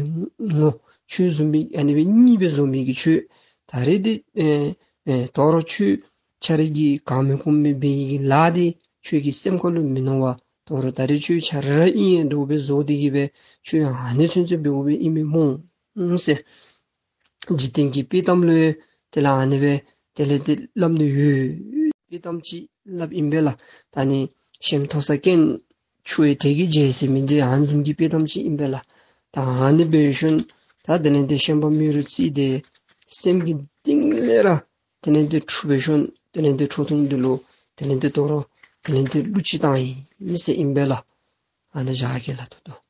ངོ་ཁྱོད་བཟུམ་མའི་ཨ་ནི་སྦེ་གཉིས་སྦེ་བཟོ་མི་གི་ཁྱོད་ད་རིས་འདི་ཨེ་ཨེ་དོ་རུང་ཁྱོད་ཁྱོད་རའི་གི་གང་མིན་གུང་མིན་འབད་ཡི་གི་ལཱ་འདི་ཁྱོད་ཀྱི་སེམས་ཁ་ལུ་མི་མནོ་བར་དོ་རུང་ད་རིས་ཁྱོད་ཁྱོད་ར་ཨིན་འདྲཝ་སྦེ་བཟོ་སྟེ་གི་སྦེ་ཁྱོད་ཨ་ནི་ཚུན་ཚོད་འབདཝ་སྦེ་ཨིན་མས་སྨོ་ཟེར། འཇིག་རྟེན་གྱི་དཔྱེ་གཏམ་ལུ་དེ་ལས་ཨ་ནི་སྦེ་དེ་ལས་ཏེ་སླབ་ནི་ཡོད། དཔྱེ་གཏམ་ཅིག་སླབ་ཨིན་པས་ལགས། ད་ནི་ཤེམ་མཐོ་ས་རྐྱེན་ཆུ་ཡི་དྲེག་གི་རྗེས་ཟེར་མི་འདི་ཨ་ནི་བཟུམ་གྱི་དཔྱེ་གཏམ་ཅིག་ཨིན་པས་ལགས། ད་ཨ་ནི་འབད་ཞིནམ་ད་དེ་ལས་ཏེ་ཤན་པ་རྨེ་རུ་རྩེ་འདི་སེམས་ཀྱི་གཏིང་ལས་ར་དེ་ལས་ཏེ་འཁྲུགས་འབད་ཞིནམ་དེ་ལས་ཏེ་ཁྲོ་ཐུང་འདི་ལུ་དེ་ལས་ཏེ་དོ་རུང་དེ་ལས་ཏེ་གླུ་ཅིག་བཏང་ཡི་ཟེར་ཨིན་པས་ལགས། ཨ་ནཱ་བཞག་གེ་ལགས། ད་ལྟོ་